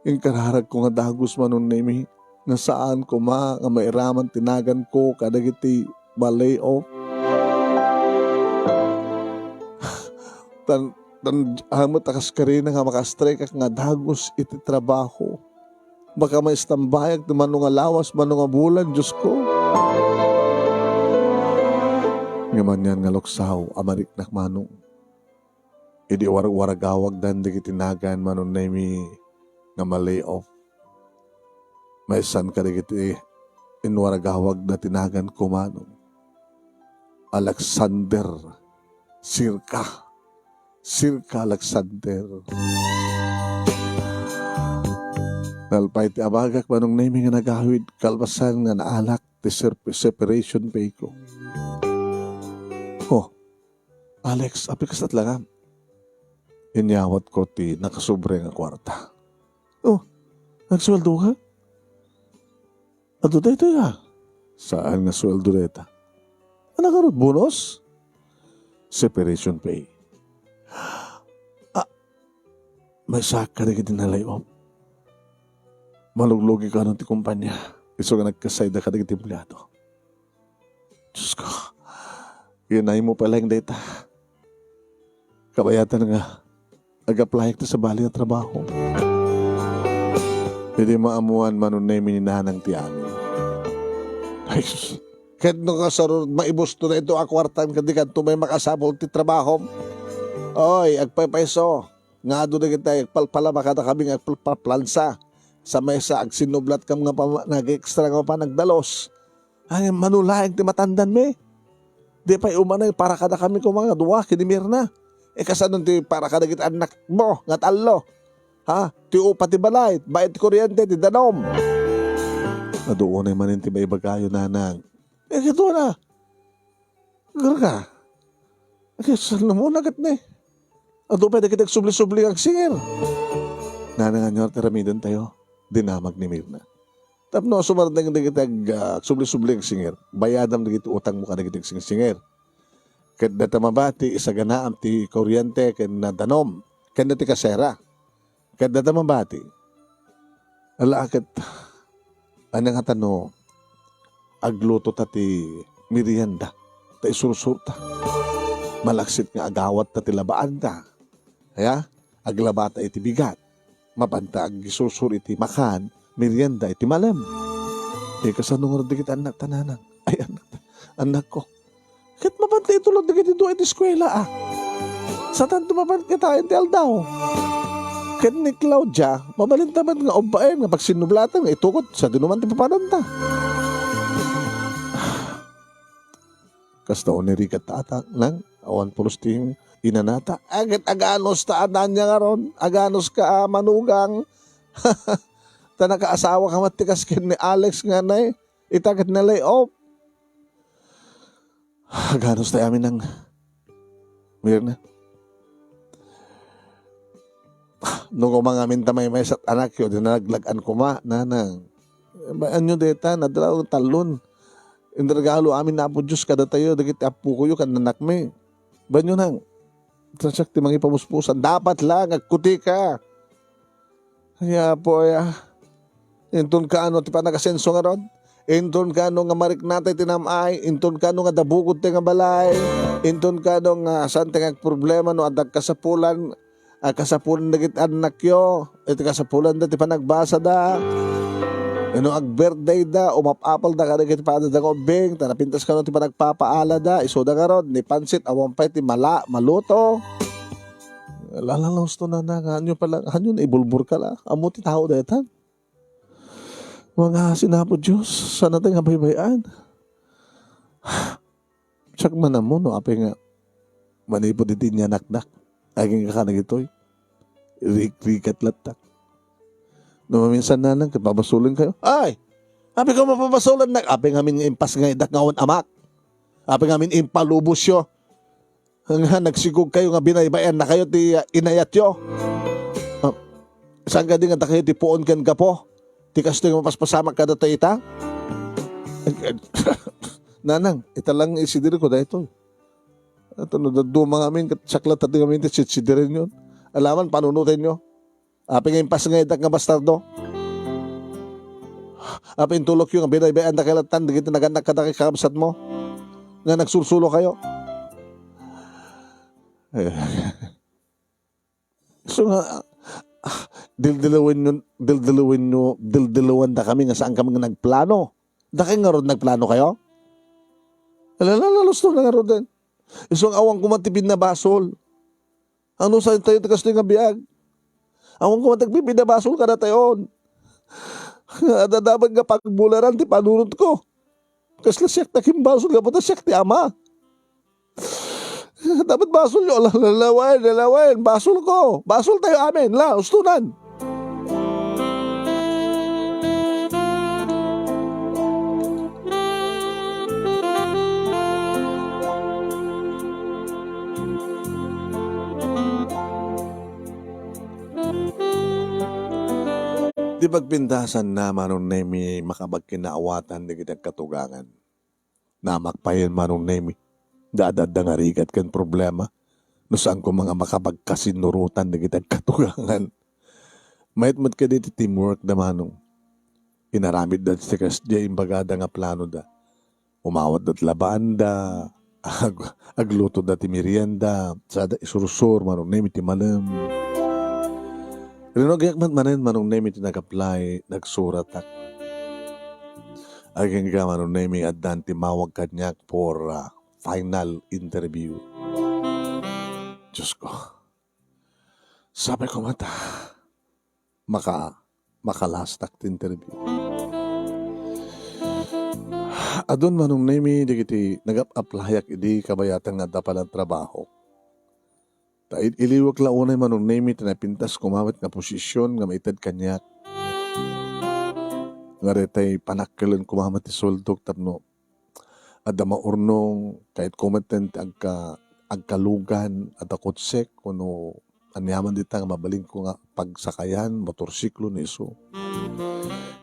inkararag ko nga dagus, Manong Nemi, nga saan koma nga mairaman ti nagan ko kadagiti ma-lay off. Tan, tan, amet a kas karina nga maka-strike ak nga dagus iti trabaho. Baka maistambayak ti mano nga lawas, mano nga bulan, Diyos ko. Ngem anian nga luksaw a mariknak, Manong. Idi warwaragawagdan dagiti nagan, Manong Nemi, nga ma-lay off. Maysan kadagiti inwaragawagda ti nagan ko, Manong. Alexander Sirka. Sirka Alexander. Nalpay ti abagak, Manong Nemi, nga nagawid kalpasan nga naalak ti ser-, separation pay ko. Oh, Alex, apay kasta ti langam? Inyawat ko ti nakasobre nga kuarta. Oh, nagsueldo ka? Adu daytoy a. Saan nga sueldo dayta? Ano ngarud, bonus? Separation pay. Ah, maysa kadagiti na-lay off. Maluglugi kano ti kumpanya. Isu nga nagkasayda kadagiti empleado. Diyos ko, inaymo pay laeng dayta. Kabayatan nga, ag-apply-ak ti sabali a trabaho. Idi maammoan, Manong Nemi, ni nanang ti amin. Ay, sus. Ket no kasarod, maibusto na ito a kuartan, ket di kanto may makasapul ti trabahom. Oy, agpaypayso. Nga adu dagiti agpalpalaba kadakami nga agpalpaplansa. Sa maysa, agsinnublat kam nga pama-, nag-extra nga panagdalus. Ay, mano laeng ti matandanmi? Di pay umanay para kadakami koma nga dua ken ni Mirna. E, kasano ti para kadagiti annakmo nga tallo? Ha? Ti upa ti balay, bayad ti kuryente, ti danum. Adu unay manen ti maibagayo, nanang. E, ket una. Garka. Ket saan mo nagat ni? Adu pay dagiti agsubli-subli nga agsinger. Nanang, ania ti aramidentayo? Dinamag ni Mirna. Tapno sumardeng dagiti ag-, ah, agsubli-subli nga agsinger, bayadam dagiti utangmo kadagiti agsinger. Ket dayta mabati, isaganaam ti kuryente ken danum, ken ti kasera. Ket dayta mabati, ala ket, ania ngata no aglutota ti merienda ta isursurta? Malaksid nga agawatta ti labaanta. Aya, aglabata iti bigat. Mapanta agisursur iti makan, merienda iti malem. Di kasano ngarud dagiti annakta, nanang? Ay, annak-, annakko. Ket mapan ti itulod dagiti dua iti eskuela, a. Saanto mapan kitaen ti aldaw. Ket ni Claudia, mabalinta met nga ubbaen nga pagsinnublatan nga itukot sadino man ti papananta. Kasta unay rigat ta atak, nang, awan pulos ti inanata. Aget aganus ta adanya ngaron, aganus ka a manugang. Ta nakaasawaka met ti kas ken ni Alex nga nay, ita ket na-lay off. Aganus tayo amin nang, Mirna. No koma ngamin ta maymaysa ti anakyo, di nalaglag-an koma, nanang. Ba-, anyo deta, nadala tallon. Inregalo amin ni Apo Dios kadatayo, dagiti appokoyo, ken anakmi. Banyo nang, siak ti mangipamuspusan. Dapat lang, agkuti ka. Ay, Apo, ay, ah. Inton kaano ti panagasenso ngarud? Inton kaano nga mariknatay ti nam-ay? Inton kaano nga dabukod ti nga balay? Inton kaano nga saan ti nga agproblema no adda kasapulan, a kasapulan dagiti annakyo? Iti kasapulanda ti panagbasada? No ag-birthday da, umap-apal da kadagiti padada nga ubbing, ta napintas kano ti panagpapaalada, isuda ngarud, ni pansit, awan pay ti mala-, maluto. Lalalos to na na, nga anyo pala, anyo na ibulbur ka la. Amo ti tao daytan. Mga sinapo Diyos, sana tayo nga baybay-an. Siak man ammo no apay nga manipud iti inyanakdak. Aging ka kanagitoy. Rikrikat latta. No maminsan nanang, ket pabasolen kayo. Ay! Apay ka mapabasolen nak. Apay ngamin nga impas nga idak nga awan amak. Apay ngamin impalubosyo. Nga nagsigog kayo nga binaybay-an na kayo ti, ah, inayatyo. Ah, saan ka di nga da kayo ti puon ken gapo? Ti kastoy nga mapaspasamak kada tayo ita? Nanang, ita lang isidir ko daytoy. Ato no daduma ngamin, ket saklat ti ngamin ti sitsidiren yun. Alaman, panunutin nyo. Apay nga impas nga idak nga bastardo? Apay intulokyo nga binaybay-an da kayo latan, dagiti nagannak kada kay kakabsat mo? Nga nagsursulo kayo? Eh, so nga, ah, dildilawen nyo, dildilawen nyo, dildilawen da kami nga saan kami nga nagplano. Da kayo ngarud nagplano kayo? Alala, lalos to na ngarud din. Isu nga awan ko man ti pinnabasol. Ano sa tayo ti kastoy nga biag? Awan ko man ti pinnabasol kada tayon. Adda dapat nga pagbularan ti panunot ko. Kasla siak nakimbasol, gapu ta siak ti ama. Dapat basol yo. Ala, lalawen, lalawen. Basol ko. Basol tayo amin. La, ustunan. Ti pagpintasan na, Manong Nemi, makabagkin naawatan dagiti agkatugangan. Namakpayen, Manong Nemi, da adda nga rigat ken problema no saan koma nga makapagkasinnurotan dagiti agkatugangan. Mayat met kadi ti teamwork da, Manong. Inaramid da ti kasdiay imbagada nga plano da. Umawat da ti labaanda, ag-, agluto da ti merienda, sada isursur, Manong Nemi, ti malem. Rinugyak met manen, Manong Nemi, ti nag-apply, nagsuratak. Agingga, Manong Nemi, addan timmawag kaniak for, ah, final interview. Diyos ko. Sapay ko met, ah, maka-, makalastak ti interview. Adun, Manong Nemi, dagiti nag-ap-applyak idi kabayatan nga adda pay la trabaho. Ta id-, iliwek la unay, Manong Nemi, ti napintas koma met nga posisyon nga maited kaniak. Nga daytay panakkelen koma met ti sueldok tapno adda maurnong, kayatko met ti agka-, agkalugan, adda kotsek, wenno aniaman dita nga mabalinko nga pagsakayan, motorsiklo, wenno isu.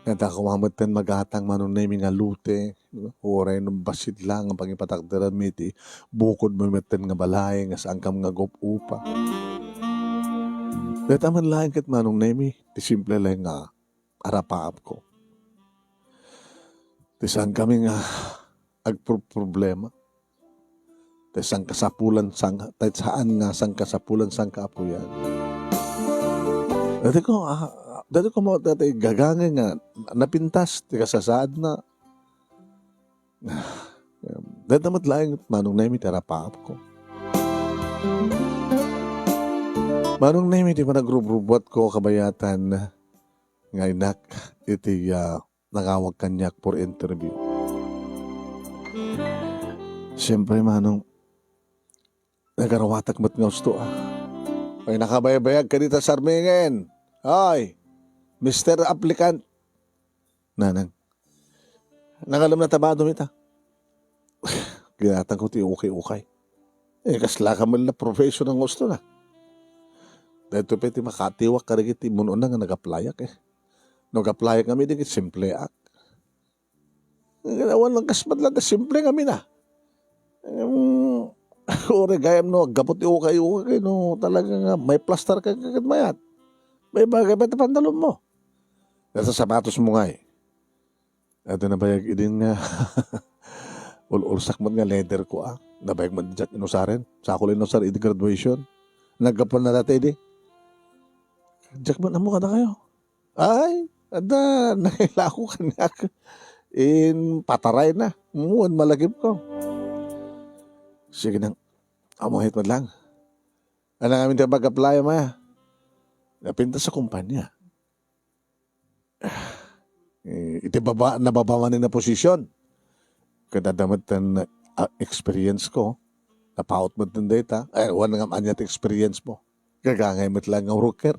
Kayatko met ti magatang, Manong Nemi, nga lote, uray no bassit la nga pangipatakderanmi ti bukodmo met nga balay nga saankam nga agup-upa. Dayta man laeng ket, Manong Nemi, ti simple laeng nga arapaapko. Ti saankami nga agproproblema. Ti sangkasapulan, sang-, ti saan nga sangkasapulan, sangkaapuyan. Dati ko, ah, dati ko mo, dati gagangay nga napintas ti kasasaadna. Dayta met laeng, Manong Nemi, ti arapaapko. Manong Nemi, ti panagrubrubuatko kabayatan nga innak iti, ah, nangawag kaniak for interview. Siyempre, Manong, nagaruatak met nga usto, ah. Ay, nakabaybayag ka dita, Sarmingen. Ay, Mister Applicant. Nanang, nangalem na tabado ita. Ginatang ko ti ukay-ukay. Eh, kasla ka man la profession ang gusto na. Dahil to pwede makatiwak ka rin iti mununa nga nag-applyak eh. No, nag-applyak kami, di simple ak. Ginawa ng kasmat lang, simple kami na. Em, ore gayam no, aggapu ti ukay-ukay, no, talaga nga, may plaster ka, ka, mayat. May bagay pa iti pantalon mo. Nasa sapatos mo nga eh. Ito na bayag idin nga, ul-ulsak mo nga leather ko ah. Nabayag mo diak inusaren. Sa ako lang inusar idi graduation. Nagkapon na dati idi. Diak man amo kada kayo. Ay, ada, nailako kaniak. In pataray na. Muan malagip ko. Sige nang, amahit man lang. Anak amin ti pag-apply, ma. Napintas sa kumpanya. Eh, iti baba, nababa man nga posisyon. Kada damat tan, ah, experience ko. Napaut met dayta. Ay, wan nga anya ti experience mo. Gagangay met lang nga worker.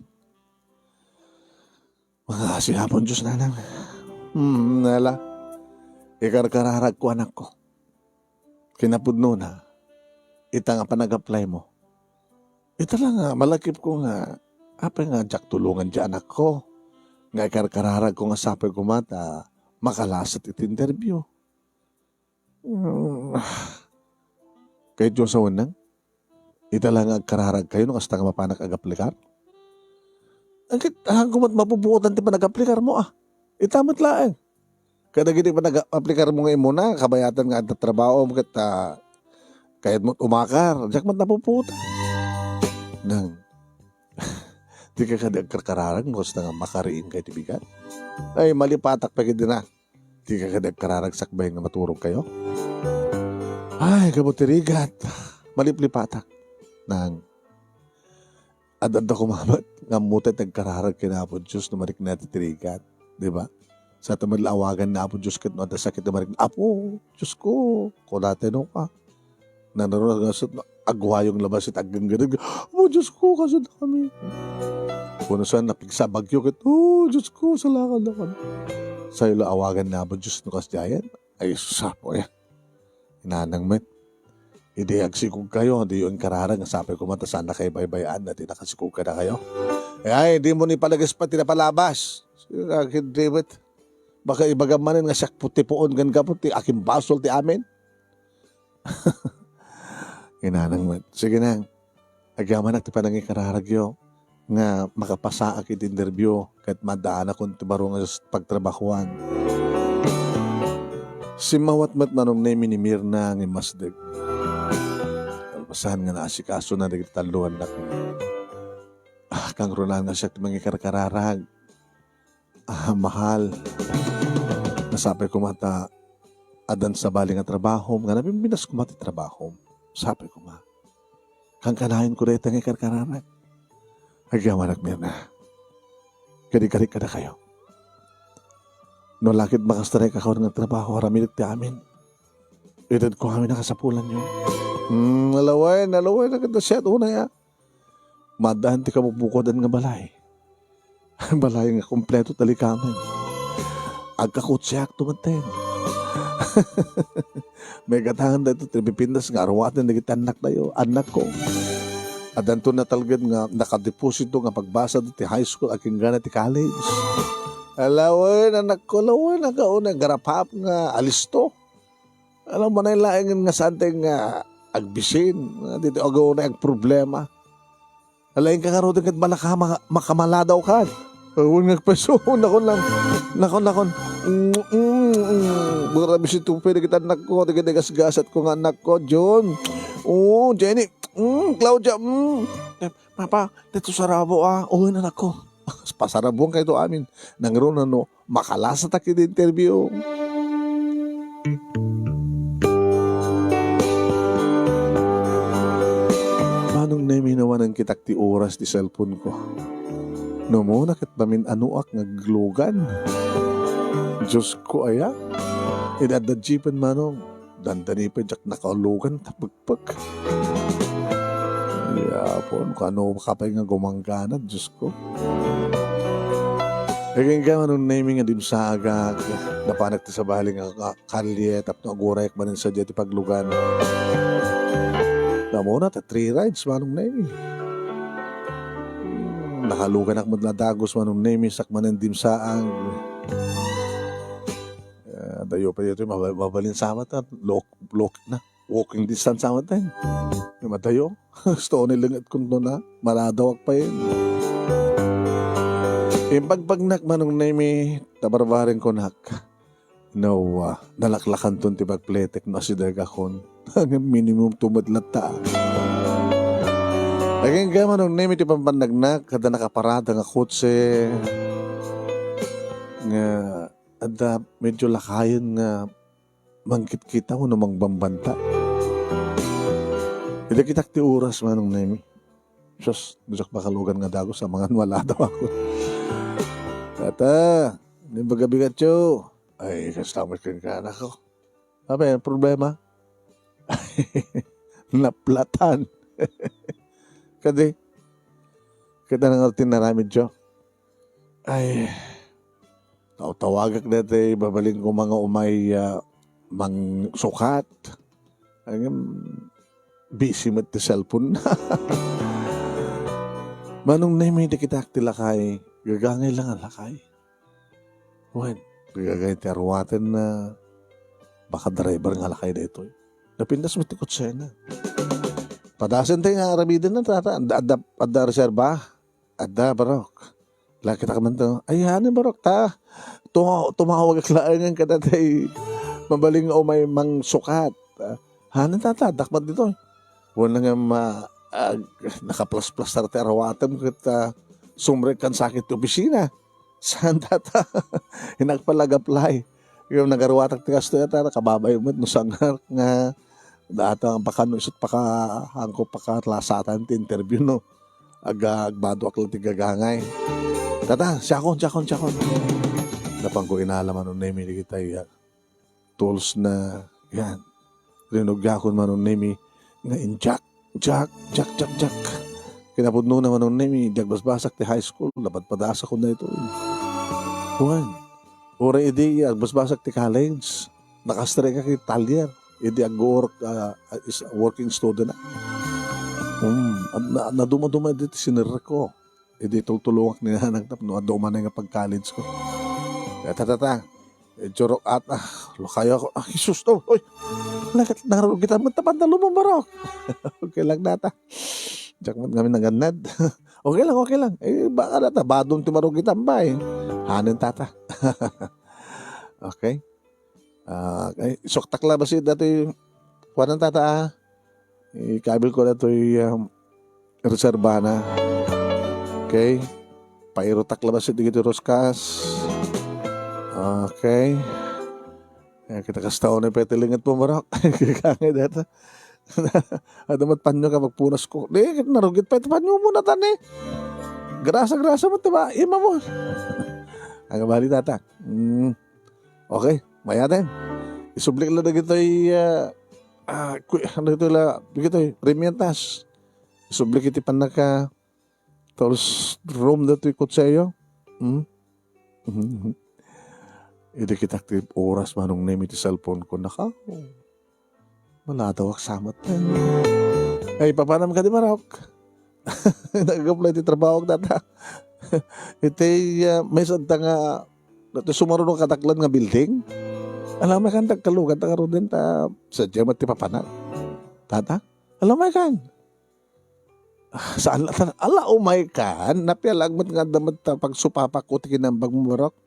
Mga asihapon Diyos, nanang. Hmm, nala. Ikarkararag ko, anak ko. Kinapudno na, ita nga panag-apply mo. Ita lang nga, malakip ko nga, apay nga diak tulungan di anak ko. Nga ikarkararag ko nga sapay ko mata, makalasat iti interview. Hmm. Kay Diyos awan nang? Ita lang nga agkararag kayo no kasta nga mapanak agaplikar? Agit, haan ko met mapupuotan ti panagaplikar mo, ah. Ita met laeng. Kadagiti panagaplikar mo nga imuna, kabayatan nga adda trabaho, ket, ah, kayat mo umakar, diak met napupuotan. Nang, di ka kadi agkarkararag, no kasta nga makariing kayo ti bigat? Ay, malipatak pa gid na. Di ka kadi agkararag sakbay nga maturog kayo? Ay, gapu ti rigat. Maliplipatak. Nang, ad-adda kumamat, nga ammo tayo ti agkararag ken Apo Diyos no marikna ti rigat. Di ba? Sa tamad la awagan na Apo Diyos ket no adda sakit na marikna, "Apo, Diyos ko, kunate no ka." Nanaro nga sut, aguayong labas iti aggangganag. "Oh, Diyos ko, kasud kami." Kuno saan napigsa bagyo ket, "Oh, Diyos ko, salakan na kami." Sayo la awagan na Apo Diyos no kasdiayan. Ay, sus, apo, eh. Inanang met. Idi agsikog kayo, diyo inkararag, sapay ko man, ta saan na kayo baybay-an, na di nakasikog ka na kayo. Eh, ay, di mo ni palagis pa, tinapalabas. Sige, agin, di met. Baka ibagam manen nga siak puti puon, gan kapot, ti akin basol, ti amin. Inanang met. Sige nang, agyamanak ti panangikararagyo nga makapasaak iti interview ket maaddaanakon ti baro nga s-, pagtrabahoan. Simmawat met Manong Nemi ni Mirna nga immasdek. Kalpasan nga naasikasona dagiti talloannak. Ah, kangrunaan nga siak ti mangikarkararag. Ah, mahal. Nasapay koma ta addan sabali nga trabahom, nga nabimbinas koma ti trabahom. Sapay koma. Kankanayon ko dayta nga ikarkararag. Agyamanak, Mirna. Kadi-kadi kadakayo. No lakit makastarek ako nga trabaho, aramidek ti amin. Itedko amin a kasapulanyo. Hmm, alawen, alawen, nagkadasiat unay, ah. Maaddan ti kabubukodan nga balay. Balay nga kompleto talikamen. Agkakutsiak tumaten. May gatangan dayto ti pipintas nga aruaten dagiti annaktayo, annakko. Addanto natalged nga nakadeposito nga pagbasa ti high school akinggana ti college. Alawen, annakko, alawen, agauna, garapap nga alisto. Alam mo, laengen nga saan tayo nga agbisin, nga dito agauna agproblema. Alaen ka ngaruden ket malaka-, maka-, makamaladaw ka. Awan nga agpeso, nakon lang. Nakon, nakon. Mm, mm, mm. Grabe si Tupe, dagiti annakko, dagiti gasgasatko nga annakko, John. Oo, Jenny. Mm, Claudia, mm. Eh, Papa, dito sarabo, ah. Uy, annakko. Pasarabuan kayo to amin. Nangruna no, makalasatak iti interview. kitak ti oras ti cellphone ko. No umuna ket mamin-anoak nga aglugan. Diosko aya? Idi adda jeepen manong, dandani pay diak nakalugan ta pekpek. Yapon, kano ka pay nga gumanggana, Diosko. Agingga manong Nemi nga dimsaagak, napanak ti sabali nga ka-, kalye, tapno agurayak manen sadiay ti paglugan. Namuna ta three rides, manong Nemi. Hmm, nakaluganak met la dagus, manong Nemi, sak manen dimsaag. Ah, dayo pay ditoy, maba-, mabalin samat, ah, lok-, lok-, na, walking distance samat, eh. Madayo. Gusto ko ni lengetkon no na, maladawak pay. Impagpagnak, manong Nemi, ta barbareng kunak. No, ah, nalaklakanton ti pagpletek no asidegakon. Minimum to met latta. Agingga manong Nemi ti pampannagnak, kada nakaparada nga kotse nga adda medyo lakayen nga mangkitkita wenno mangbambanta. Idi kitak ti oras, manong Nemi. Sus, diak makalugan nga dagus, amangan maladawakon. Tata, ni bagabigatyo. Ay, kasta mo kenka, anak ko. Apay, problema? Naplatan. Kadi, kita na nga tinaramidyo. Ay, tawtawagak dati, babalin ko mga umay, ah, mangsukat. Ay, ngem, busy met ti cellphone. Manong Nemi, di kita ti lakay. Gagangay lang ang lakay. Wen, gagangay ti aruaten na baka driver nga lakay daytoy. Napintas met ti kotsena. Padasen tayo nga aramiden na, tata. Adda, adda, adda reserba? Adda, barok. Lakita ka man to. Ay, hanen, barok, ta. Tuma-, tumawag ak laengen kada tay mabalin nga umay mangsukat. Ah, hanen, tata, dakmat dito. Wala nga ma-, ag-, nakaplasplastar ti arawatem ket, ah, sumrek kan sakit ti opisina. Saan, tata? Inagpalag-apply. Yung nagaruatak ti kastoy, tata, kababayo met no sangar nga data ang pakano isut paka-, hangko pakalasatan ti interview, no? Aga-, agbaduak lang ti gagangay. Tata, siakon, siakon, siakon. Napan ko inala manong Nemi dagitay, ah, tools na, yan. Rinugyakon manong Nemi nga injak, jak, jak, jak, jak. Kinapudno na manong Nemi, di agbasbasak ti high school, napadpadasakon na ito. Kuan, uray idi agbasbasak ti college, nakastrek ak iti talyer. Idi agurok, ah, is working student. Hmm, na-, naduma-duma idi ti sinerrek ko. Idi tultulongak ni nanang tapno adda umanay nga pag-college ko. Tata, tata. Idurok at, ah, lukayo ako. Ah, Jesus, oh, oy! Lakat, narugitan mo, tapan na lumang barok. Okay lang, tata. Diak man kami nagannad. Okay lang, okay lang. Eh, baka na ta, badong ti marugitan ba, eh. Hanen, tata. Okay. Ah, ay, isuktak la basi datoy, kuanan, tata, ah. Ikabil ko datoy, um, reserba na. Okay? Pairutak la basi dagiti ruskas. Okay. Eh, kita kasta unay pay ti linget mo, barok. Kangay data. Ada mat panyo ka magpunas ko. Di, narugit pay ti panyo mo na tani. Grasa, grasa mo, diba? Ima mo. Ang bali, tata. Mm. Okay, mayaten. Isublik la dagitoy, ah, ah, ku-, ano ito la, dagitoy, remientas. Isublik iti pannaka tools room datoy kotseyo. Hmm? Idi kitak ti oras manong Nemi ti cellphone ko, naka, maladawak samet. Ay, papanam ka di, Marok? Nag-apply ti trabaho data. Iti, ah, may sadta nga, dati sumaruno kadaklan nga building. Alam mo kan, tagkalugan, taga Roden, ta, sadya met ti papanan. Tata? Alam mo kan? Ah, saan la, ala, umay kan? Napialag met nga adda met ta pagsupapak ko ti kinambag mo, Marok.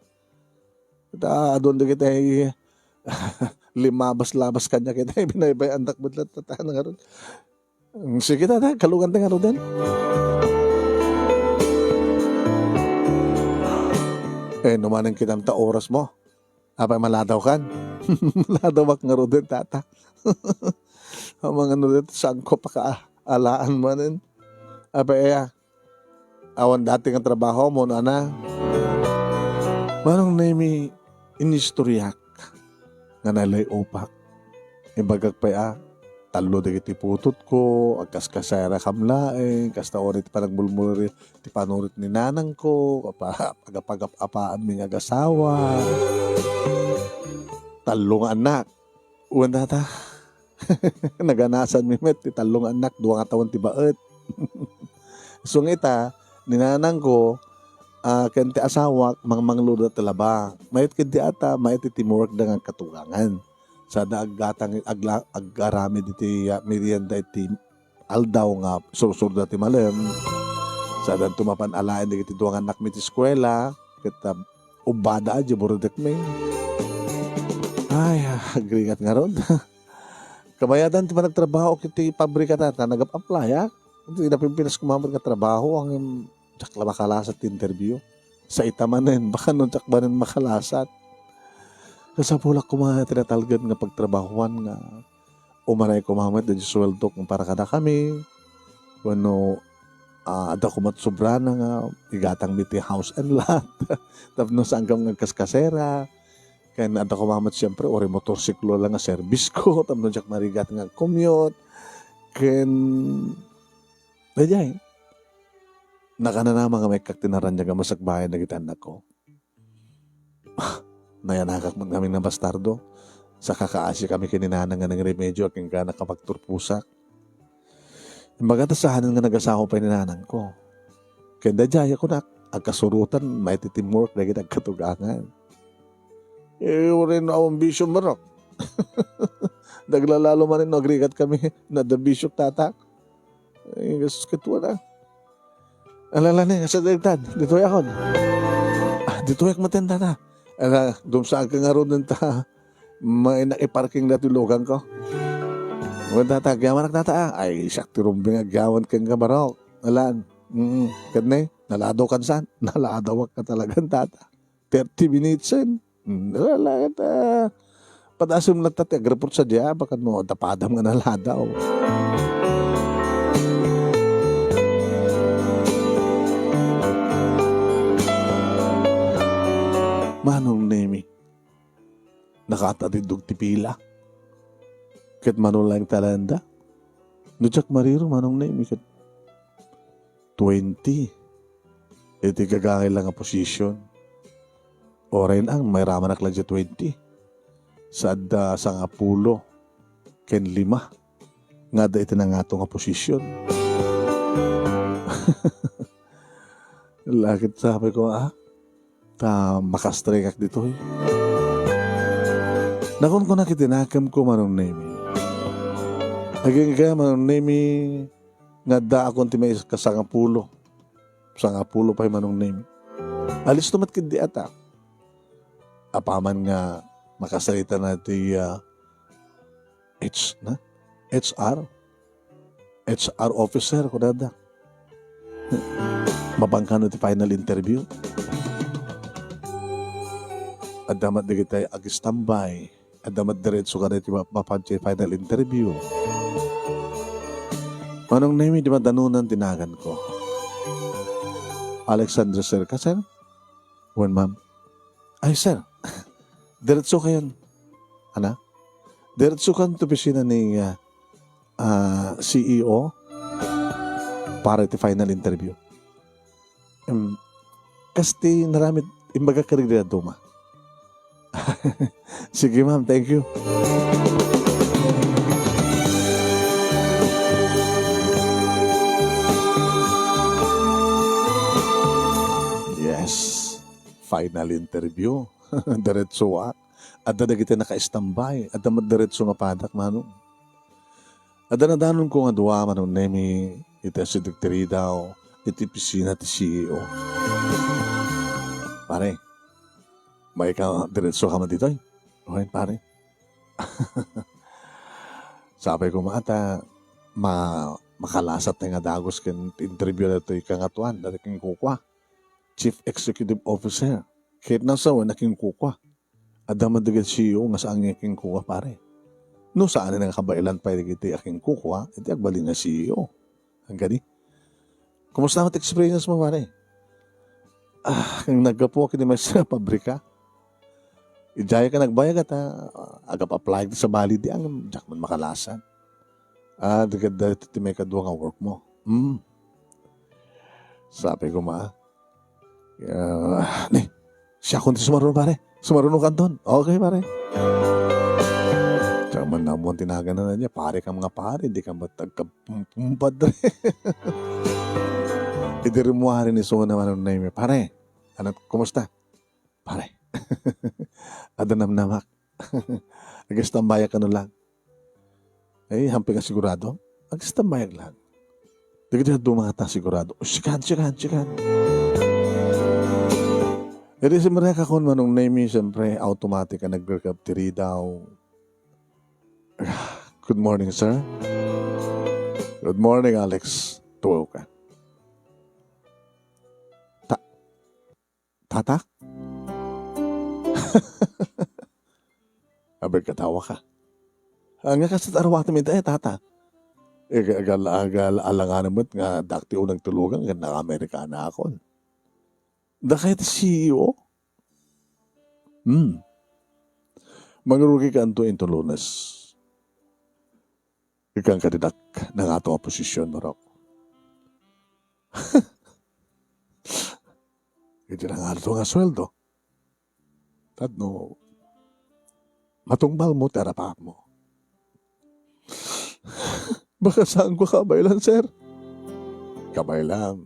Ta, adun di kita, eh, limabas-labas kanya kita, eh, binaybay-andak met la, tata, nga ron. Mm, sige, tata, kalugan ta nga ron din. Eh, numanen kitam ta oras mo. Apay maladaw kan? Maladawak nga ron din, tata. Ang mga ron din, saan ko paka-, alaan manen? Apay aya? Awan dati nga trabaho mo, ana? Manong Nemi, inistoryak nga nalay upak. Imbagak pay a, tallo dagiti putotko, agkaskasera kam laeng, kasta uray ti panagbulbulri, ti panurit ni nanangko, apa-, agapagap-apaanmi nga agasawa. Tallo nga anak. Wen data, naganasanmi met ti tallo nga annak, dua nga tawen ti baet. Isu nga ita, ni nanangko, ah, ken ti asawak, mangmangloda ti laba. Mayat ket di ata, mayat ti teamwork da nga katugangan. Sada aggatang, agla-, agaramid iti, ah, merienda iti aldaw nga sursurda ti malem. Sadanto mapan alaen dagiti dua nga annakmi ti eskuela, ket, ah, ubbada a di buridekmi. Ay, ah, agrigat ngarud. Kabayadan ti panagtrabaho iti pabrika ta, ta nagap-apply, ah. Iti napimpinas ko mamet nga trabaho, ang diak la makalasat ti interview. Sa ita manen, baka no diak manen makalasat. Kasapulak koma ti natalged nga pagtrabahoan nga umanay koma met dagiti suweldok para kadakami. Wenno, ah, adda koma ti sobrana nga igatangmi ti house and lot. Tapno saankam nga agkaskasera. Ken adda koma met, siempre, uray motorsiklo la nga service ko. Tapno diak marigat nga commute. Ken, daydiay, nakanana nga maikkak ti naraniag a masakbayan dagiti annakko. Nayanakak met ngamin nga bastardo. Saka kaasi kami ken ni nanang nga nangremedio a kenka nakapagturposak. Imbagata saanen nga nagasawa pay ni nanangko. Ken daydiay a kunak, agkasurotan, maiti teamwork dagiti agkatugangan. Eh, uray no awan bisyo, barok. Naglalalo manen no agrigat kami, no adda bisyo, tata. Ay, gastos ket wala. Ala, ala, ni, asa daytan? Ditoy akon. Ah, ditoy ak maten, tata. Ala, dumsaag ka ngaruden ta. Mainak iparking datoy lugan ko. Wen, tata, agyamanak, tata, ah. Ay, siak ti rumbeng agyaman kenka, barok. Alan. Mm, ket ne, naladaw kan saan? Naladawak ka talagan, tata. Thirty minutes, eh. Hmm, wala, wala, ah, padasem latta ti agreport sadiay, baka no, adda padam nga naladaw. Manong Nemi, nakaatatiddog ti pila. Ket mano laeng ti alaenda? No diak mariro, Manong Nemi, ket twenty iti gagangay la nga position. Uray nang, mairamanak la diay twenty. Sa adda sangapulo ken lima nga adda iti nangato nga position. Lakit sapay ko, ah, ta makastrikak ditoy. Nakunkunak iti nakemko, Manong Nemi. Agingga, Manong Nemi, nga addaakon ti maikasangapulo. Sangapulo pay, Manong Nemi. Alisto met ketdi ata. Apaman nga makasarita na ti, ah, H, na? H R? H R officer, kunada. Mapangkano ti final interview? Adda met dagiti ag-standby. Adda met diretso kadagiti ma-, mapan ti final interview. Manong Nemi, di madanonan ti naganko. Alexander Sir ka, sir? Wen, ma'am. Ay, sir. Diretso kayon. Ana? Diretso kan ti opisina ni, ah, ah, C E O para iti final interview. Em, kas ti naramid, imbaga kadagiti dadduma. Sige, ma'am. Thank you. Yes. Final interview. Diretso, ah. Adda dagiti naka-standby. Adda met diretso nga padak, Manong. Adda nadanonko nga dua, Manong Nemi, iti asideg ti ridaw, iti opisina ti C E O. Pare, maika diretso ka man ditoy? Okay, pare. Sapay koma ta ma-, makalasat nga dagus ken interview datoy kangatoan, datoy ken kukua. Chief Executive Officer. Ket nasawen a ken kukua. Adda met dagiti C E O nga saan nga ken kukua, pare. No saan nga nakabaelan pay dagiti a ken kukua, iti agbalin nga C E O. Ang gani? Kumusta met experience mo, pare? Ah, naggapu ket di may sa pabrika. Idiay ka nagbayag at, ah, agap-apply sa bali di ang diak man makalasan. Ah, di ka, di, di may kadua nga work mo. Hmm. Sabi ko, ma, ah, ni, siya kundi sumaruno, pare. Sumaruno kanton. Okay, pare. Siya man namuan tinagan na niya, pare ka mga pare, di ka matagkapumpadre. Idi rimuari ni Sona Manong Nemi, pare, ano, kumusta? Pare. Ada namnamak. Agistambay kano lang. Ay, hamping a sigurado. Agistambay lang. Dagiti dumata sigurado. "Oh, sikan, sikan, sikan." Iti simrek ako, Manong Nemi, siyempre, automatic a nagrekap ti ridaw. Good morning, sir. Good morning, Alex. Tuaw ka. Ta-, Tata? Abay, katawa ka. Ania kasla ti aruatem ita, eh, tata? Agal-agal alangan met nga dakti unang tulugan ken naka-Amerikana akon. Dakay ti C E O? Hmm. Mangrugi ka anto into Lunes. Ikkan ka dinak nangato nga posisyon, barok. Iti nangato nga sweldo. Tapno matungpal mo ti arapaap mo. Baka saan ko kabaylan, sir? Kabaylan.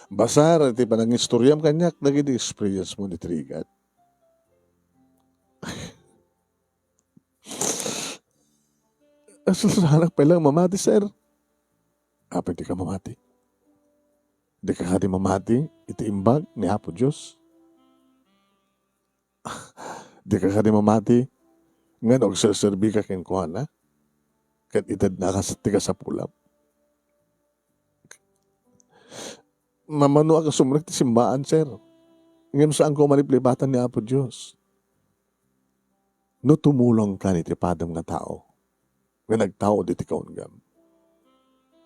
Basar, iti panangistoriam kaniak, dagiti experience mo ni Trigat. Asasanak pay lang mamati, sir. Apay di ka mamati? Di ka kadi mamati iti imbag ni Apo Dios? Di ka kadi mamati nga no agserserbi ka kenkuana, ket itedna kas-, ti kasapulam? Mamanoak a sumrek ti simbaan, sir. Ngem saanko a maliplipatan ni Apo Dios. No tumulongkan iti padem nga tao nga nagtaud iti kaunggam,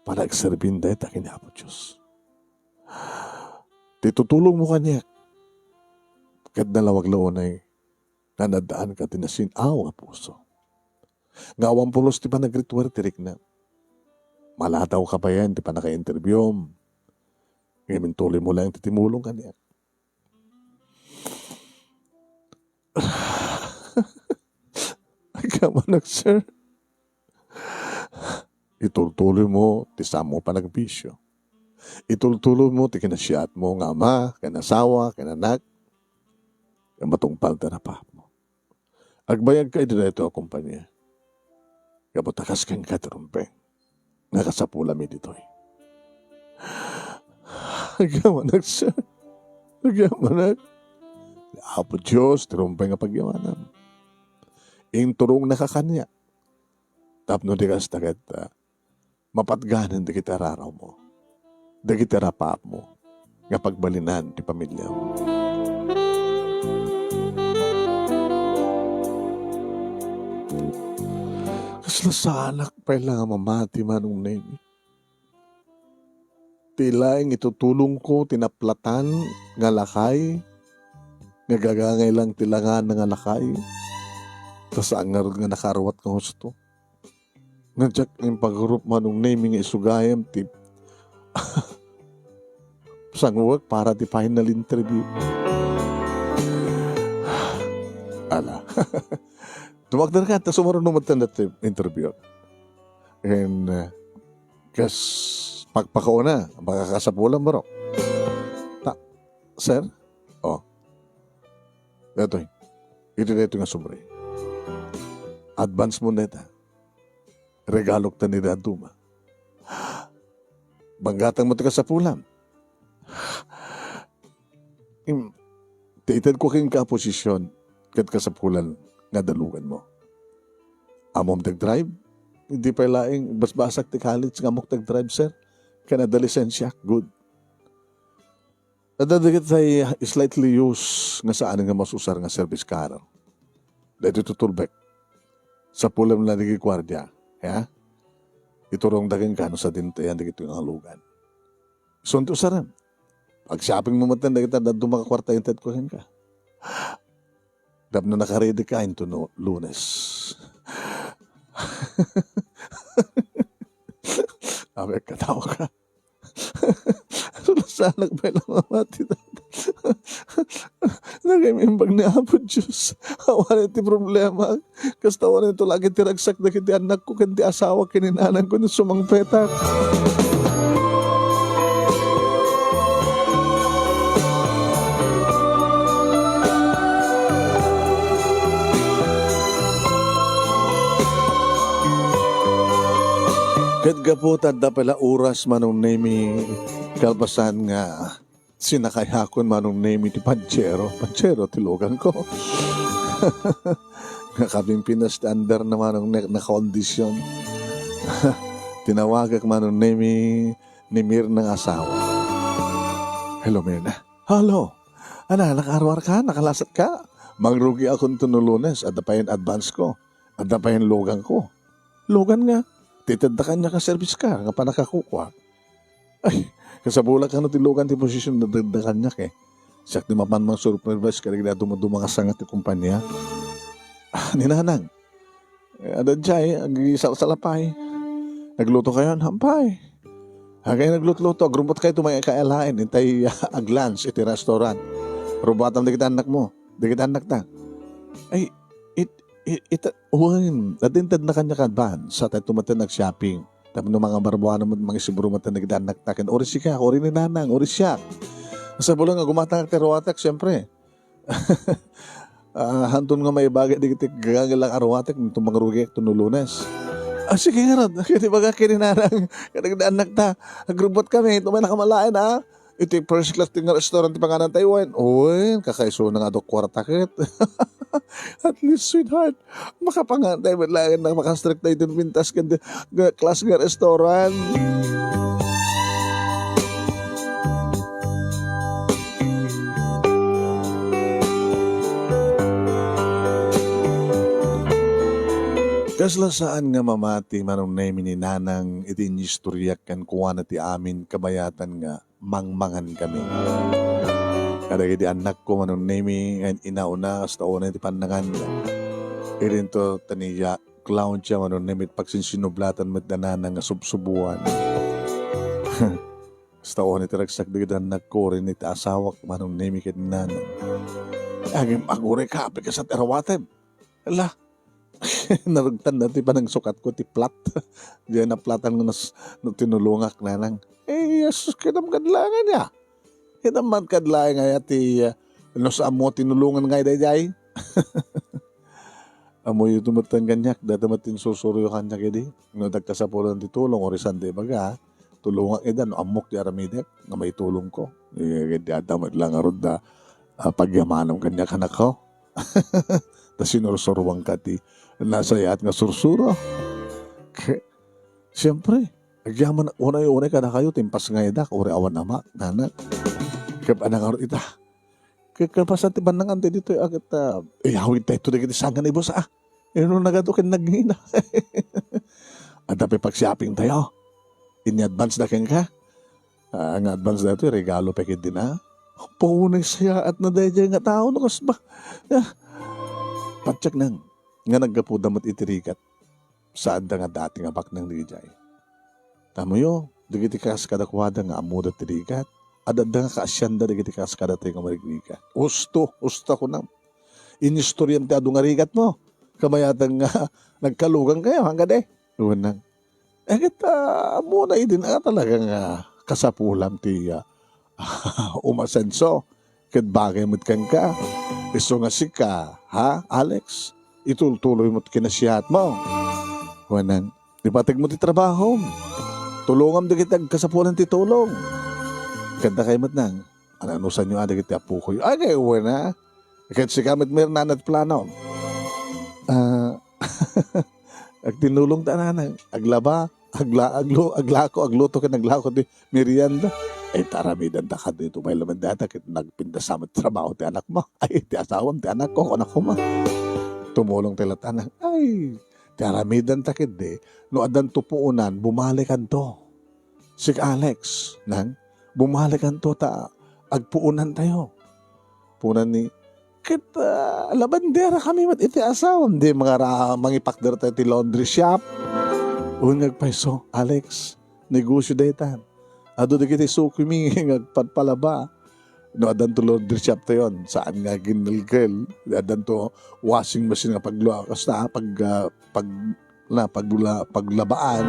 panagserbin dayta ken ni Apo Dios. Ti tutulongmo kaniak, ket nalawag la unay nga naaddaanka ti nasin-aw nga puso. Nga awan pulos ti panagrituer ti rikna. Malataw ka payen ti pannaka-interviewm. Ngem intuloymo laeng ti timulong kaniak. Agyaman, sir. Itultuloymo ti saanmo panagbisio. Itultuloymo ti kinasiatmo nga ama, ken asawa, ken anak. Ken matungpal ti arapaapmo. Agbayagka iti daytoy a kompania. Gapu ta kas kenka ti rumbeng nga kasapulam ditoy. Agyamanak, sir. Agyamanak. Ni Apo Dios ti rumbeng nga pagyamanam. Inturongnaka kaniak. Tapno di kasta ket, ah, mapatganen dagiti ararawmo, dagiti arapaapmo nga pagbalinan ti pamiliam. Kasla saanak pay la nga mamati, Manong Nemi. Ti laeng itutulongko ti naplatan nga lakay, nga gagangay lang ti langana nga lakay, ta saan ngarud nga nakaruat nga husto. Nga diak impagurup, Manong Nemi, nga isugayam ti sanguek para ti final interview. Ala. Dumakder ka, ta sumaruno met ti interview. And, uh, kas pakpakauna, makakasapulan, bro. Ta, sir? Oh. Datoy. Iti daytoy nga sobre. Advance mo neta. Regalok ta ni daduma. Banggatang mo ti kasapulam. Im, ti itedko kenka a posisyon ket kasapulan nga dalugan mo. Ammom ti agdrive? Di pay laeng basbasak ti college nga ammok ti agdrive, sir. Ken adda lisensiak, good. Adda dagiti slightly used nga saan nga masusar nga service car. Daytoy tutulbek. Sapulam la dagiti guardia, ya? Iturongda kenka no sadin ti ayan dagitoy nga alugan. Isunto sarem. Pag-shopping mo met dagita dadduma nga kuarta intedko kenka. Tapno nakaready ka into no, Lunes. Abe, katawa ka. Sulasanak pay la mamati. Dagiti imbag ni Apo Dios. Awan ti problema. Kasta awan ito lagi ti ragsak dagiti annakko ken ti asawa ken ni nanangko no sumangpetak. Ket gapu ta adda pay la oras, Manong Nemi, kalpasan nga sinakayakon, Manong Nemi, ti Pajero. Pajero ti luganko. Nga kapimpinas ti under na, Manong Ne-, na kondisyon. Tinawagak, Manong Nemi, ni Mirna nga asawa. Hello, Mirna. Hello. Ana, nakaruar ka? Nakalasat ka? Mangrugi akon to no Lunes. Adda pay advance ko. Adda pay luganko. Lugan nga, ti tedda kaniak a service ka, nga panakakukua. Ay, kasapulak kano ti lugan ti posisyon na tedda kaniak eh. Siak ti mapan mang supervise kadagiti dumduma nga sanga ti kompania. Ah, ni Nanang. Eh, adda jay, agisalsalapay. Nagluto kayo, hampay. Agay naglutluto, agrumbot kayo tumay kaalain, intay aglunch iti restaurant. Rubatam dagiti anak mo, dagiti anak ta. Ay, it, it, it, wen, adintad na kanya kadban, sa tayo tumaten nag-shopping. Tapno mga barbuano mo, mga isibro mo, dagiti anak ta, ken ori sika, ori ni Nanang, ori siya. Sa bulan nga gumatang ti ruwatak, siyempre. Ah, hanton nga maibagay dagiti gagangel lang a ruwatek, no tumangrugiak to no Lunes. Ah, sige ngarud. Ket ibaga ken ni Nanang, kadagiti anak ta, agrubot kami, tumay nakamalain, ah. Iti first class ti nga restaurant ti panganan tayo, wen. Wen, kakaisuna nga adu kuarta ket. At least, sweetheart, makapangan tayo met laeng na makastrek tayo din pintas ken nga class nga restaurant. Kasla saan nga mamati, Manong Nemi, ni Nanang iti inistoryak kenkuana ti amin kabayatan nga mangmangan kami. Kadagiti annakko, Manong Nemi, nga inauna, hasta unay ti pannangan. Idinto, taniya, Claudia, Manong Nemi, pagsinsinublatan met da Nanang nga subsubuan. Hasta unay ti ragsak dagiti annakko, rin iti asawak, Manong Nemi, ket Nanang. Agim-, aguray ka, api kasat arawatem. Ala, narugtan na ti panangsukatko ti plat. Diay naplatan nga nas-, no tinulongak, Nanang. Eh, Jesus, kinam kadlangan ya. Kinam man kadlangan ya ti, ah, no sa ammo tinulongan nga daydiay. Ammoyo ti met kaniak, dayta met ti insursuro kaniak idi. No dagkasapulan ti tulong, ori saan ti ibaga, tulongak ida no ammok ti aramidek nga maitulongko. Eh, di adda met la ngarud da, ah, pagyamanam kaniak, anakko. Ta sinursuruanka ti nasayaat nga sursuro. Ke-, siyempre, agyaman, unay-unay kadakayo, timpas nga idak, uri awan ama, nanak. Kep-, anang ngarud ita. Ke-, kalpasan ti bannangan ti ditoy, aket, ah, iyawid tayo dagiti sanga ni boss, ah. Ino nagadu ken nagngina. Adda pay pag-shopping tayo. Ini-advance da kenka. Ah, nga advance daytoy, regalo pay ketdi na. Apo, nagsayaat na daydiay nga tao, no, kas ba? Ah, patiek nang, nga naggapuda met iti rigat. Saanda nga dati nga baknang daydiay. Tamoyo, dagiti kas kadakuada nga ammoda ti rigat, adda nga kaasianda dagiti kas kadatayo nga marigrigat. Usto, usto, kunam. Inistoriam ti adu nga rigat mo. Kabayatan nga nagkalugan kayo, hangga de. Unang. Eh, ket, ah, ammona idin, ah, talaga nga kasapulam ti, ah, umasenso. Ket bagay met kenka. Isu nga sika, ha, Alex? Itultuloy mo ti kinasiatmo. Kuanan, ipateg mo ti trabahom. Tulongam dagiti agkasapulan ti tulong. Ket dakay met nang, ananusanyo a dagiti apokoy. Ay, kay wen a. Ket sika met, Mirna, ania ti plano? Ah, agtinulong ta, nanang. Aglaba, agla-, aglu-, aglako, agluto ken aglako ti merienda. Ay, ta aramidenta kadto, pay laeng dayta ket nagpintas met trabaho ti anakmo. Ay, ti asawam, ti anakko, kunakoma. Tumulong ti lattan. Ay, ti aramidenta ketdi, no addanto puonan, bumalikanto. Sika, Alex, nang, bumalikanto ta agpuonantayo. Puonanmi, ket, ah, labanderakami met iti asawam, di mangara-, mangipakder tayo ti laundry shop. Wen nga agpayso, Alex, negosyo daytan. Adu dagiti sukimi nga agpalpalaba. No, addanto laundry shop tayon, saan nga aginnelkel. Addanto washing machine nga paglu-, kasta, pag, ah, pag-, na, pagla-, paglabaan.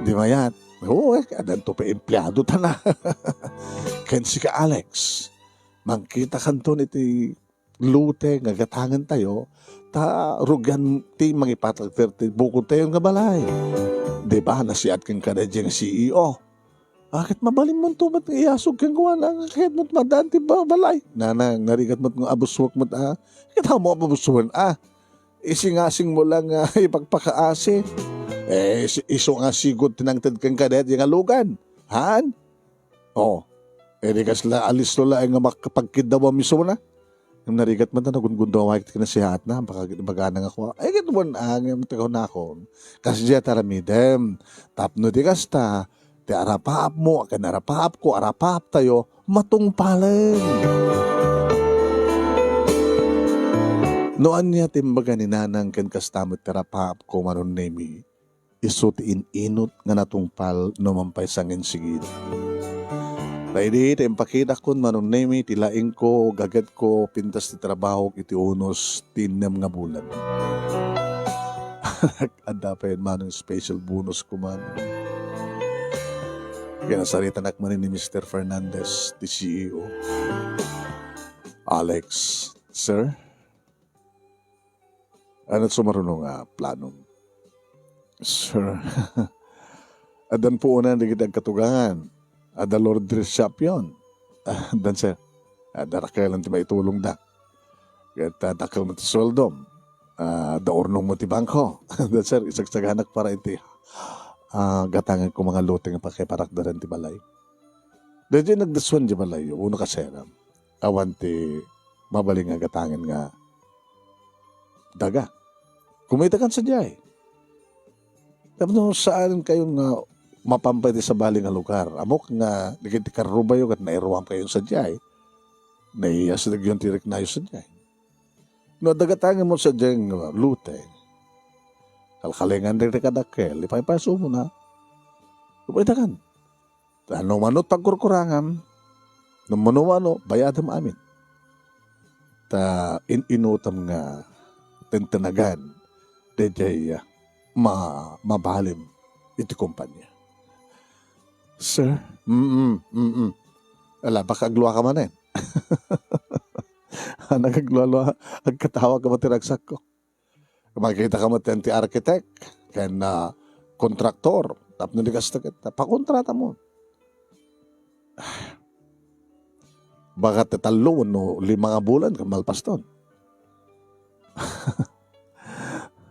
Di mayat. Oo, eh, addanto pay empleado tana. Ken sika, Alex, mangkitakanton iti lote nga gatangentayo, ta rugian ti mangipatagter ti bukodtayo nga balay. Di ba, nasiat kenka daydiay nga C E O? Ah, ket mabalinmonto met nga iyasog kenkuana, nga kayatmo met maddaan ti ba-, balay. Nana, narigat met nga abuswek met, ah. Ket ammom a abuswen, ah. Isingasingmo lang nga ipagpakaasi. Eh, is-, isu nga sigud ti nangted kenka daydiay nga lugan. Haan? Oh. Eh, di kasla, alisto laeng nga makapagkiddawam isuna. Ngem narigat met ta nagunggundawa iti kinasihatna, baka ibagana nga kua, "Ay, ket wen, ah, ngem ti kunakon, kasdiay ti aramidem. Tapno di kasta, ti arapaapmo, ken arapaapko, arapaaptayo, matungpalen." No ania ti imbaga ni Nanang ken kasta met ti arapaapko, Manong Nemi, isu ti in-inut nga natungpal no man pay sanginsigida. Ta idi ta impakitakon, Manong Nemi, ti laingko, gagetko, pintas ti trabahok iti unos ti innem nga bulan. Adda pay, Manong, special bonus ko man. Kinasaritanak manen ni Mister Fernandez, ti C E O. Alex, sir, ano sumaruno nga planom? Sir, addan puonan dagiti agkatugangan. Adda laundry shop yon. Addan, sir. Adda rakel ti maitulongda. Ket, ah, dakkel met ti sueldom. Ah, adda urnongmo ti bangko. Addan, sir, isagsaganak para iti, ah, gatangen ko nga lote nga pakiparakdaren ti balay. Daydiay nagdaswan di balay, uno kaseram. Awan ti mabalin nga gatangen nga daga. Kumitakan sadiay. Tapno saan kayo nga mapampay ti sabali nga lugar. Ammok nga dagiti karrubayo ket nairuam kayo sadiay. Naiyasidagyon ti riknayo sadiay. No, adda gatangen mo sadiay nga lote. Kalkalengan dagiti kadakkel, ipaypayso mo na. Kumitakan. Ta no mano ti pagkurkurangam, no mano-mano, bayadem amin. Ta in-inutam nga tentenagan, daydiay, ah, ma-, mabalin iti kompanya. Sir? Mm, mm. Ala, baka agluaka manen. Nagaglualua, agkatawa ka ba ti ragsakko? Makita ka met ti architect ken, ah, kontraktor. Tapno di kasta ket pakontrata mo. Baka ti tallo wenno lima nga bulan ket malpaston.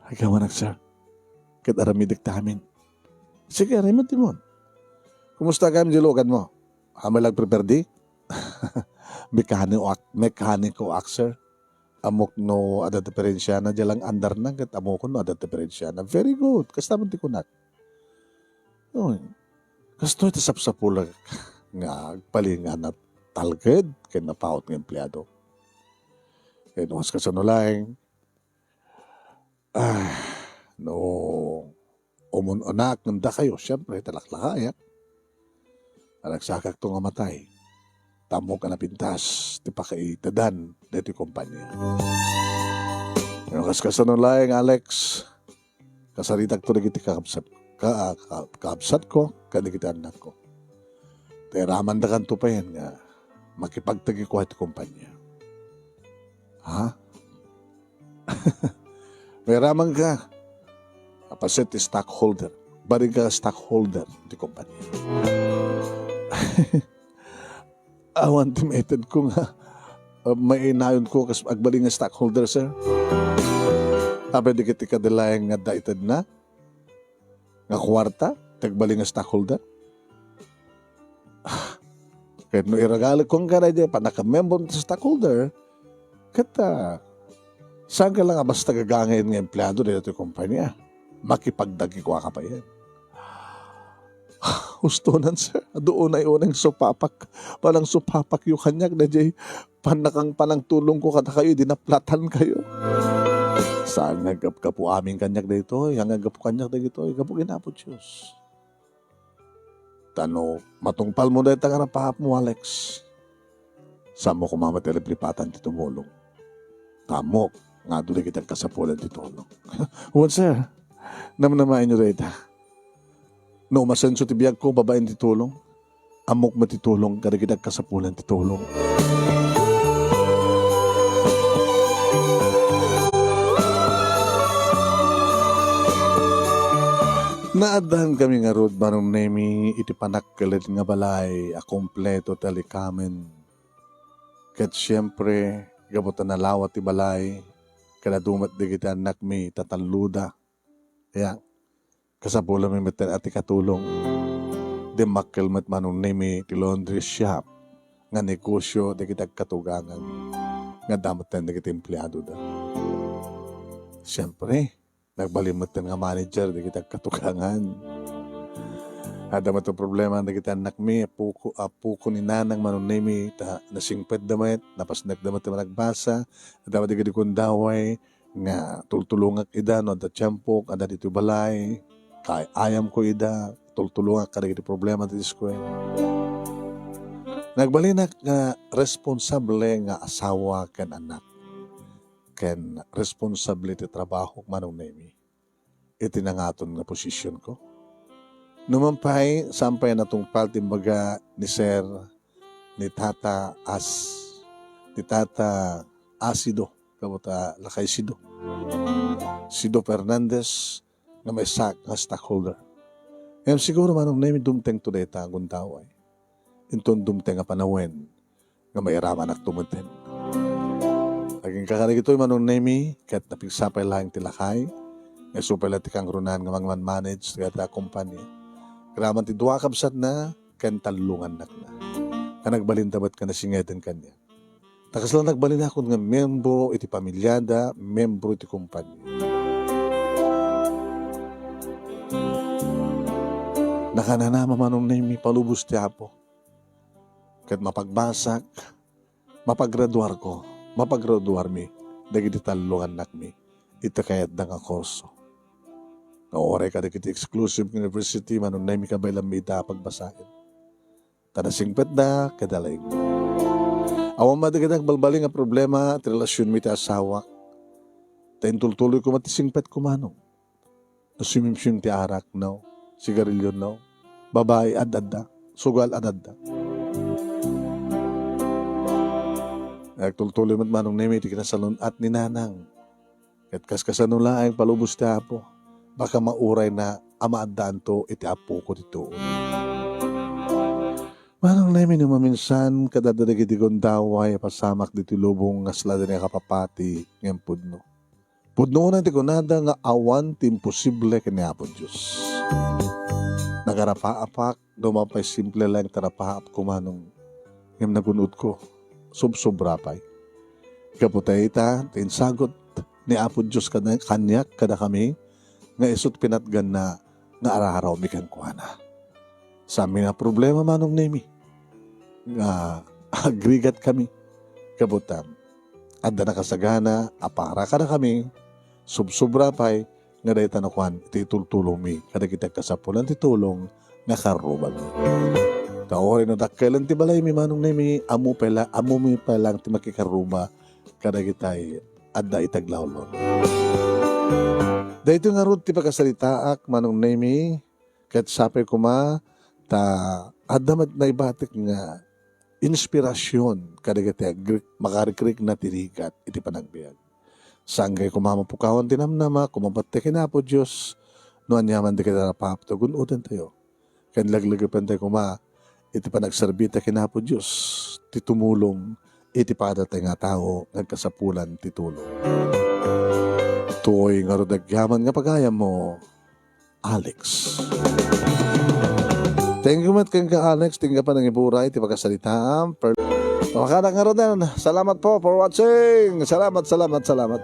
Agyaman, sir. Ket aramidek ti amin. Sige, aramid ti mon. Kumusta gayam di lugan mo? Amin lang prepare di? Mekaniko ak-, mekaniko ak, sir. Ammok no adda diferensiana, diay lang andarna, ket ammokon no adda diferensiana. Very good. Kasta man ti kunak. Oy, kastoy ti sapsapulak nga agpalingana talked ken napaut nga empleado. Ket no kas-, kasano laeng, ah, no umun-unak ngem dakayo, siempre, talaklakayak. Talaksakakto nga matay. Tapno a napintas ti pakaitedan daytoy kompania. Ngem kas-, kasano laeng, Alex, kasaritakto dagiti kakabsat-, ka-, ka-, kakabsatko ken dagiti annakko. Ta iramandakanto payen nga makipagtagi kua iti kompania. Ha? Mairaman ka. Apasset ti stockholder. Bari ka stockholder ti kompanya. Awan ti maited ko nga, uh, mainayon ko kas agbalin nga stockholder, sir. Apay dagiti kadi laeng nga adda itedna nga kuarta, ti agbalin nga stockholder. Ah, ket no iragalek kenka daydiay pannakamiembro ti stockholder, ket, ah, saan ka lang a basta gagangen nga empleado daytoy kompania. Makipagdagikuaka payen. Husto nan, sir. Adu unay-unay nga supapak. Panangsupapak yo kaniak, daydiay pannakang-, panangtulongko kadakayo, idi naplatan kayo. Saan nga aggapu amin kaniak daytoy, nga aggapu kaniak dagitoy, gapu ken Apo Dios. Ta no matungpalmo dayta nga napaapmo, Alex, saanmo koma met a liplipatan ti tumulong. Ta ammok nga adu dagiti agkasapulan ti tulong. Wen, sir, namnamaenyo dayta. No umasenso ti biagko babaen ti tulong, ammok met ti tulong kadagiti agkasapulan ti tulong. Naaddankami ngarud, Manong Nemi, iti panakkel nga balay a kompleto ti alikamen. Ket siempre, gapu ta nalawa ti balay, ket adu met dagiti annakmi, tatalloda. Aya, kasapulanmi met a ti katulong. Dimmakkel met, Manong Nemi, ti laundry shop nga negosyo dagiti agkatugangan nga adda met dagiti empleadoda. Siempre, nagbalin met nga manager dagiti agkatugangan. Adda met ti problema dagiti annakmi, apoko, apoko ni Nanang, Manong Nemi, ta nasingpetda met, napasnekda met ti managbasa, adda met dagiti gundaway, nga tultulongak ida no adda tiempok, adda ditoy balay, kaay-ayamko ida, tultulongak kadagiti problema ti eskuela. Nagbalinak nga responsable nga asawa ken anak, ken responsable ti trabahok, Manong Nemi, iti nangaton nga posisionko. Numan pay, saan pay a natungpal ti imbaga ni Sir, ni Tata As-, ni Tata Asido, gapu ta lakay Sido. Sido Fernandez nga maysa nga stockholder. Ngem siguro, Manong Nemi, dumtengto dayta a gundaway. Inton dumteng a panawen nga mairamanakto metten. Agingga kadagitoy, Manong Nemi, ket napigsa pay laeng ti lakay nga isu pay la ti kangrunaan nga mangman-manage dagiti kumpanya. Agraman ti dua a kabsatna ken tallo nga annakna. Nga nagbalinda met nga nasingeden kaniak. Ta kasla nagbalinakon nga miyembro iti pamiliada, miyembro iti kumpanya. Nakanana, Manong Nemi, palubos ti Apo. Ket mapagbasak, mapagraduarko, mapagraduarmi dagiti tallo nga annakmi iti kayatda nga kurso. Nga uray kadagiti exclusive university, Manong Nemi, kabaylanmi ita a pagbasaen. Ta nasingpetda kada laeng. Awan met dagiti agbalbaliw nga problema ti relasionmi ti asawak. Ta intultuloyko met ti singpetko, Manong. No simsimsim ti arak, no. Sigarilio, no. Babai, ad-adda. Sugal, ad-adda. Agtultuloy met, Manong Nemi, ti kinasalun-at ni Nanang. Ket kaskasano laeng palubos ti Apo, baka maurayna a maaddaanto iti Apoko ti tuod. Manong Nemi, no maminsan, kadada dagiti gundaway a pasamak ditoy lubong nga kasla daydi nga kapapati ngem pudno. Pudno unay ti kunada nga awan ti imposible ken ni Apo Dios. Nagarapaapak, no mapay simple laeng ti rapaapko, Manong, ngem nagun-odko, sobsobra pay. Gapu ta ita, ti insagut ni Apo Dios kada-, kaniak kadakami, nga isut pinatganna nga ararawmi kenkuana. Saanmi nga problema, Manong Nemi, nga agrigat kami. Gapu ta, adda nakasagana a para kadakami, sobsobra pay, nga dayta nakuan iti itultulongmi kadagiti agkasapulan ti tulong nga karrubami. Ta uray no dakkelen ti balaymi, Manong Nemi, ammo pay la-, ammomi pay laeng ti makikarruba kadagitay adda iti aglawlaw. Daytoy ngarud ti pakasalitaak, Manong Nemi, ket sapay koma ta adda met naibatik nga inspirasyon kadagiti agri-, makarikrikna ti rigat iti panagbiag. Saan ngay koma mapukawan ti namnama, kumabat ti ken Apo Dios, no aniaman dagiti rapaap ti gun-odentayo. Ken laglagipen tayo koma iti panagserbi ta ken Apo Dios, ti tumulong iti padatay nga tao nga agkasapulan ti tulong. Tuy ngarud agyaman nga pagayammo, Alex. Thank you met kenka, Alex, ti ingga panangiburay ti pakasalitaam. Per-, pamakanak nga Rodan. Salamat po for watching. Salamat, salamat, salamat.